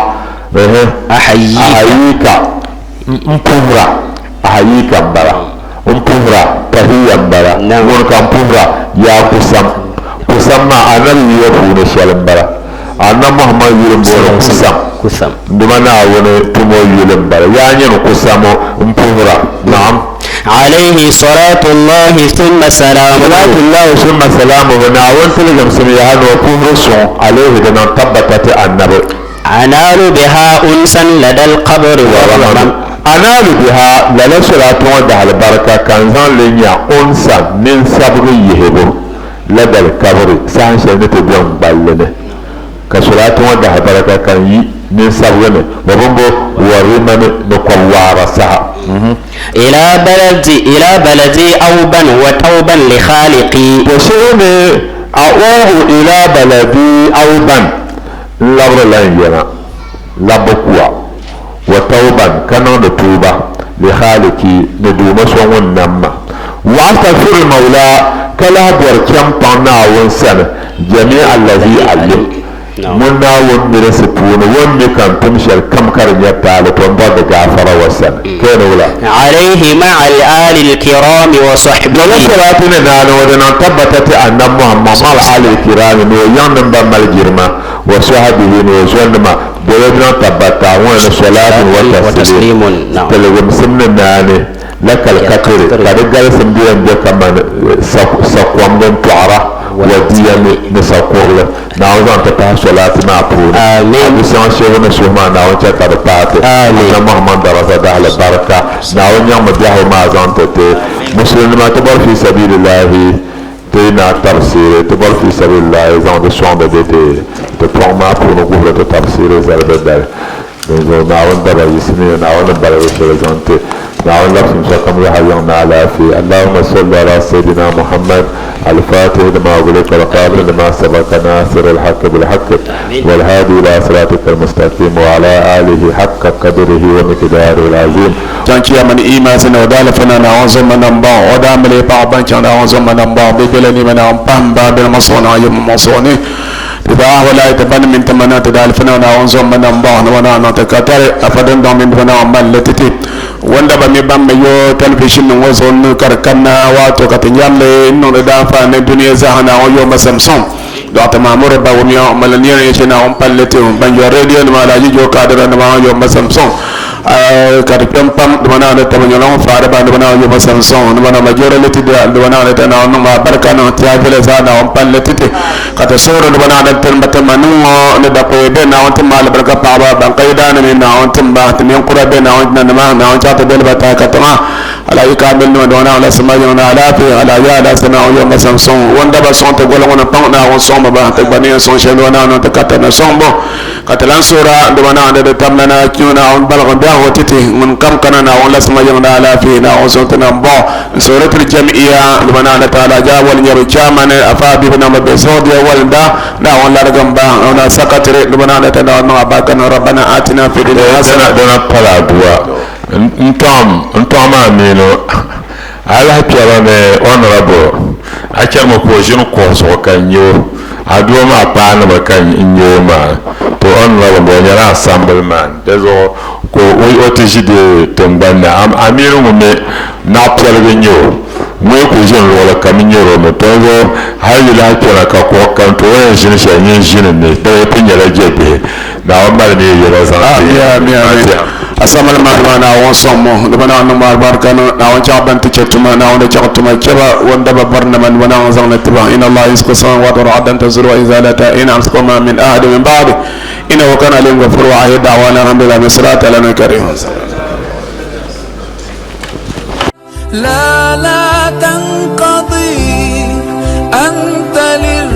Ahayyika. Ahayyika n puhira ahayyika n bala n puhira tahiyya n bala ŋuni ka n puhira yaa kusam kusam maa anabi yuya puuni shɛli n bala anabi Muhammad yuli n booni kusam Kusam. Duma Naawuni tumo yuli n bala yaa nyini kusamo n puhira naam. Alayhi salatu Allahi thumma salamuhu. Salatu Allahi thumma salamuhu Naawuni tiligimsim yaha ni o puhiri suŋ alayhi di niŋ tabbata ti Annabi. Anaalu biha unsan lada al-qabri wa ramam. Anaalu biha, lala salatu ŋɔ dahalibarika ka n zaŋ li nya unsan ninsabigi yihibu lada al-kabri saha shɛli ni ti be n gballi ni. Ka salatu ŋɔ dahalibarika ka n yi ninsabigi ni wa bimbo wa rimani ni kɔb waara saha. Ila baladi ila baladi awban wa tawban li khaliqi. To shiri ni a'uudu ila baladi awban. N labirila n yɛna labbu kuwa, wa tawban, ka niŋdi tuuba, li Khaaliki, ni Duuma so ŋun nam ma. Wa astaghfiru l-Mawla, ka lahi bɔri chɛmpaŋ Naawuni sani, jami'a allazi alim, ŋun Naawuni milinsi puuni o ni mi ka n tum shɛli kam ka di nyɛ taali, to m bɔri di gaafara o sani. Ka ni wula? Alayhi ma'a al-aali al-kiraami wa sahbihi. Lala salaati ni naani ŋɔ di niŋ tabbata ti Annabi Muhammad ma'a al-aali al-kiraami ni o yiŋnim ban mali jirima, wa sahbihi ni o zɔnima, dala di niŋ tabbata ŋɔ ni salaatun wa tasliim, tiligimsim ni naani, la kal-katiri, ka di galisim di yɛn be kamani sakom din tɔɣira, wa diyami ni sakurili. Naawuni zaŋ ti pahi solaati maa puuni. Amin. A bi shɛŋa shebu ni suhu maa Naawuni chɛ ka di paai ti. Amin. Annabi Muhammad daraza dahali barika. Naawuni nyaŋmi biɛhigu maa zaŋ ti ti. Musulinima ti bɔri fi sabilillahi ti na tabsiiri ti bɔri fi sabilillahi zaŋ di sɔŋdi bɛ ti ti pɔŋ maa puuni guhiri ti tabsiiri zali bɛ dali. Dinzuɣu Naawuni daba yiɣisimiya Naawuni ni baligi shɛli zaŋ ti Naawuni labsim sokam yaha yiŋ ni alaafee. Allahumma salli ala Sayyidina Muhammad al-Fatih lima ughliqa wal-khatim lima sabaqa nasir al-haqqi bil-haqqi wal-hadi ila siratika al-mustaqim wa ala alihi haqqa qadrihi wa miqdarihi al-azim. Chaŋ Chiyaman Imaasi ni o daalifa na Naawuni zomma nambɔɣu, o daa mali paɣaba ban chaŋ Naawuni zomma nambɔɣu, bɛ bela nima Naawuni pahim ba bɛ maŋ suɣu ni yɛm maŋ suɣu ni. Ti daa walahi ti bani mini ti ma na ti daalifa na Naawuni zomma nambɔɣu ni o naa niŋ ti ka tari afa dindɔŋ mini di Naawuni mali li ti ti. Wanda ba mi ban mi yo television ŋɔ zuɣu n ka di kanna waato ka ti nyari li n niŋdi daanfaani ni dunia zaaha Naawuni yo ma Samson Dɔɣita Mahmud Bawumia o mali nia ni yɛn chɛ Naawuni palli ti o ban yɔri radio nima Alhaji Joe Kadira nima yo ma Samson ka di kpɛm pam dama Naawuni taba nyɛla ŋun faari ba dama Naawuni yo ma Samson dama na majority dama Naawuni ta Naawuni niŋ ma barika niŋ ti a viɛla zaa Naawuni palli ti ti. Ka ti suhiri ni bɛ Naawuni ti ba ti manim ŋɔ ni dakuya bɛ Naawuni ti ma alibarika paɣiba, ban ka yidaannim mini Naawuni tim ba, ti ninkura bɛ Naawuni jinanima, Naawuni chaɣ ti boli ba tahi katiŋa. Alhaji Kamil nima dɔŋ Naawuni la sima yiŋ ni alaafee, Alhaji Alhassan Naawuni yom ba sam suŋ, o ni daba sɔŋ ti goli ŋɔ ni paŋ Naawuni sɔŋ ba ba, ti gba ni yɛn sɔŋ shɛli dama Naawuni niŋ ti ka ti ni sɔŋ bo. Ka ti lan suhir a dama Naawuni di tam lana kpiɔŋ Naawuni baligim biɛhigu ti ti, ŋun kam kana Naawuni la sima yiŋ ni alaafee, Naawuni sɔŋ ti nambɔɣu. N suhiri tiri jamiya dama Naawuni taala jaa wali nyɛ bɛ chaamani afa Habibu namba be Saudiya walinda Naawuni larigim ba na sakatiri dama Naawuni taala niŋ abarika niŋ Rabbana atina fi dunya hasana. Dina pala aduwa n tɔɣim n tɔɣim Aminu a lahi kpɛba ni honorable a chɛrimi ka o ʒini kuɣu zuɣu ka n nyɛ o aduwa maa paanimi ka n nyɛ o maa to honorable o nyɛla assembly man di zuɣu ka o ti ʒi di tiŋgbani ni Aminu ŋun mi naɣ piɛligi n-nyɛ o, ŋun yi kul ʒini luɣili kam n-nyɛr o mi. Dinzuɣu hal yi lahi kpɛna ka kuɣ kam ti o yɛn ʒini shɛli nyin ʒini ni, dama yi ti nyɛla jɛbihi. Naawuni mali mi yi yɛla zaŋ ti ya. Amin, amin, amin. Asamali maa dama Naawuni sɔŋ mo, dama Naawuni niŋ ma alibarika niŋ, Naawuni chaɣ ban ti chɛ tuma, Naawuni di chaɣ tuma chɛ ba, o ni daba barinima dama Naawuni zaŋ li ti ba. Inna Allaha yumsiku samawati wal arda an tazula wa in zalata in amsakahuma min ahadin min ba'di innahu kana aliyyun ghafura wa akhir da'wana alhamdulillahi min salati ala nabi karim. لا لا تنقضي أنت لل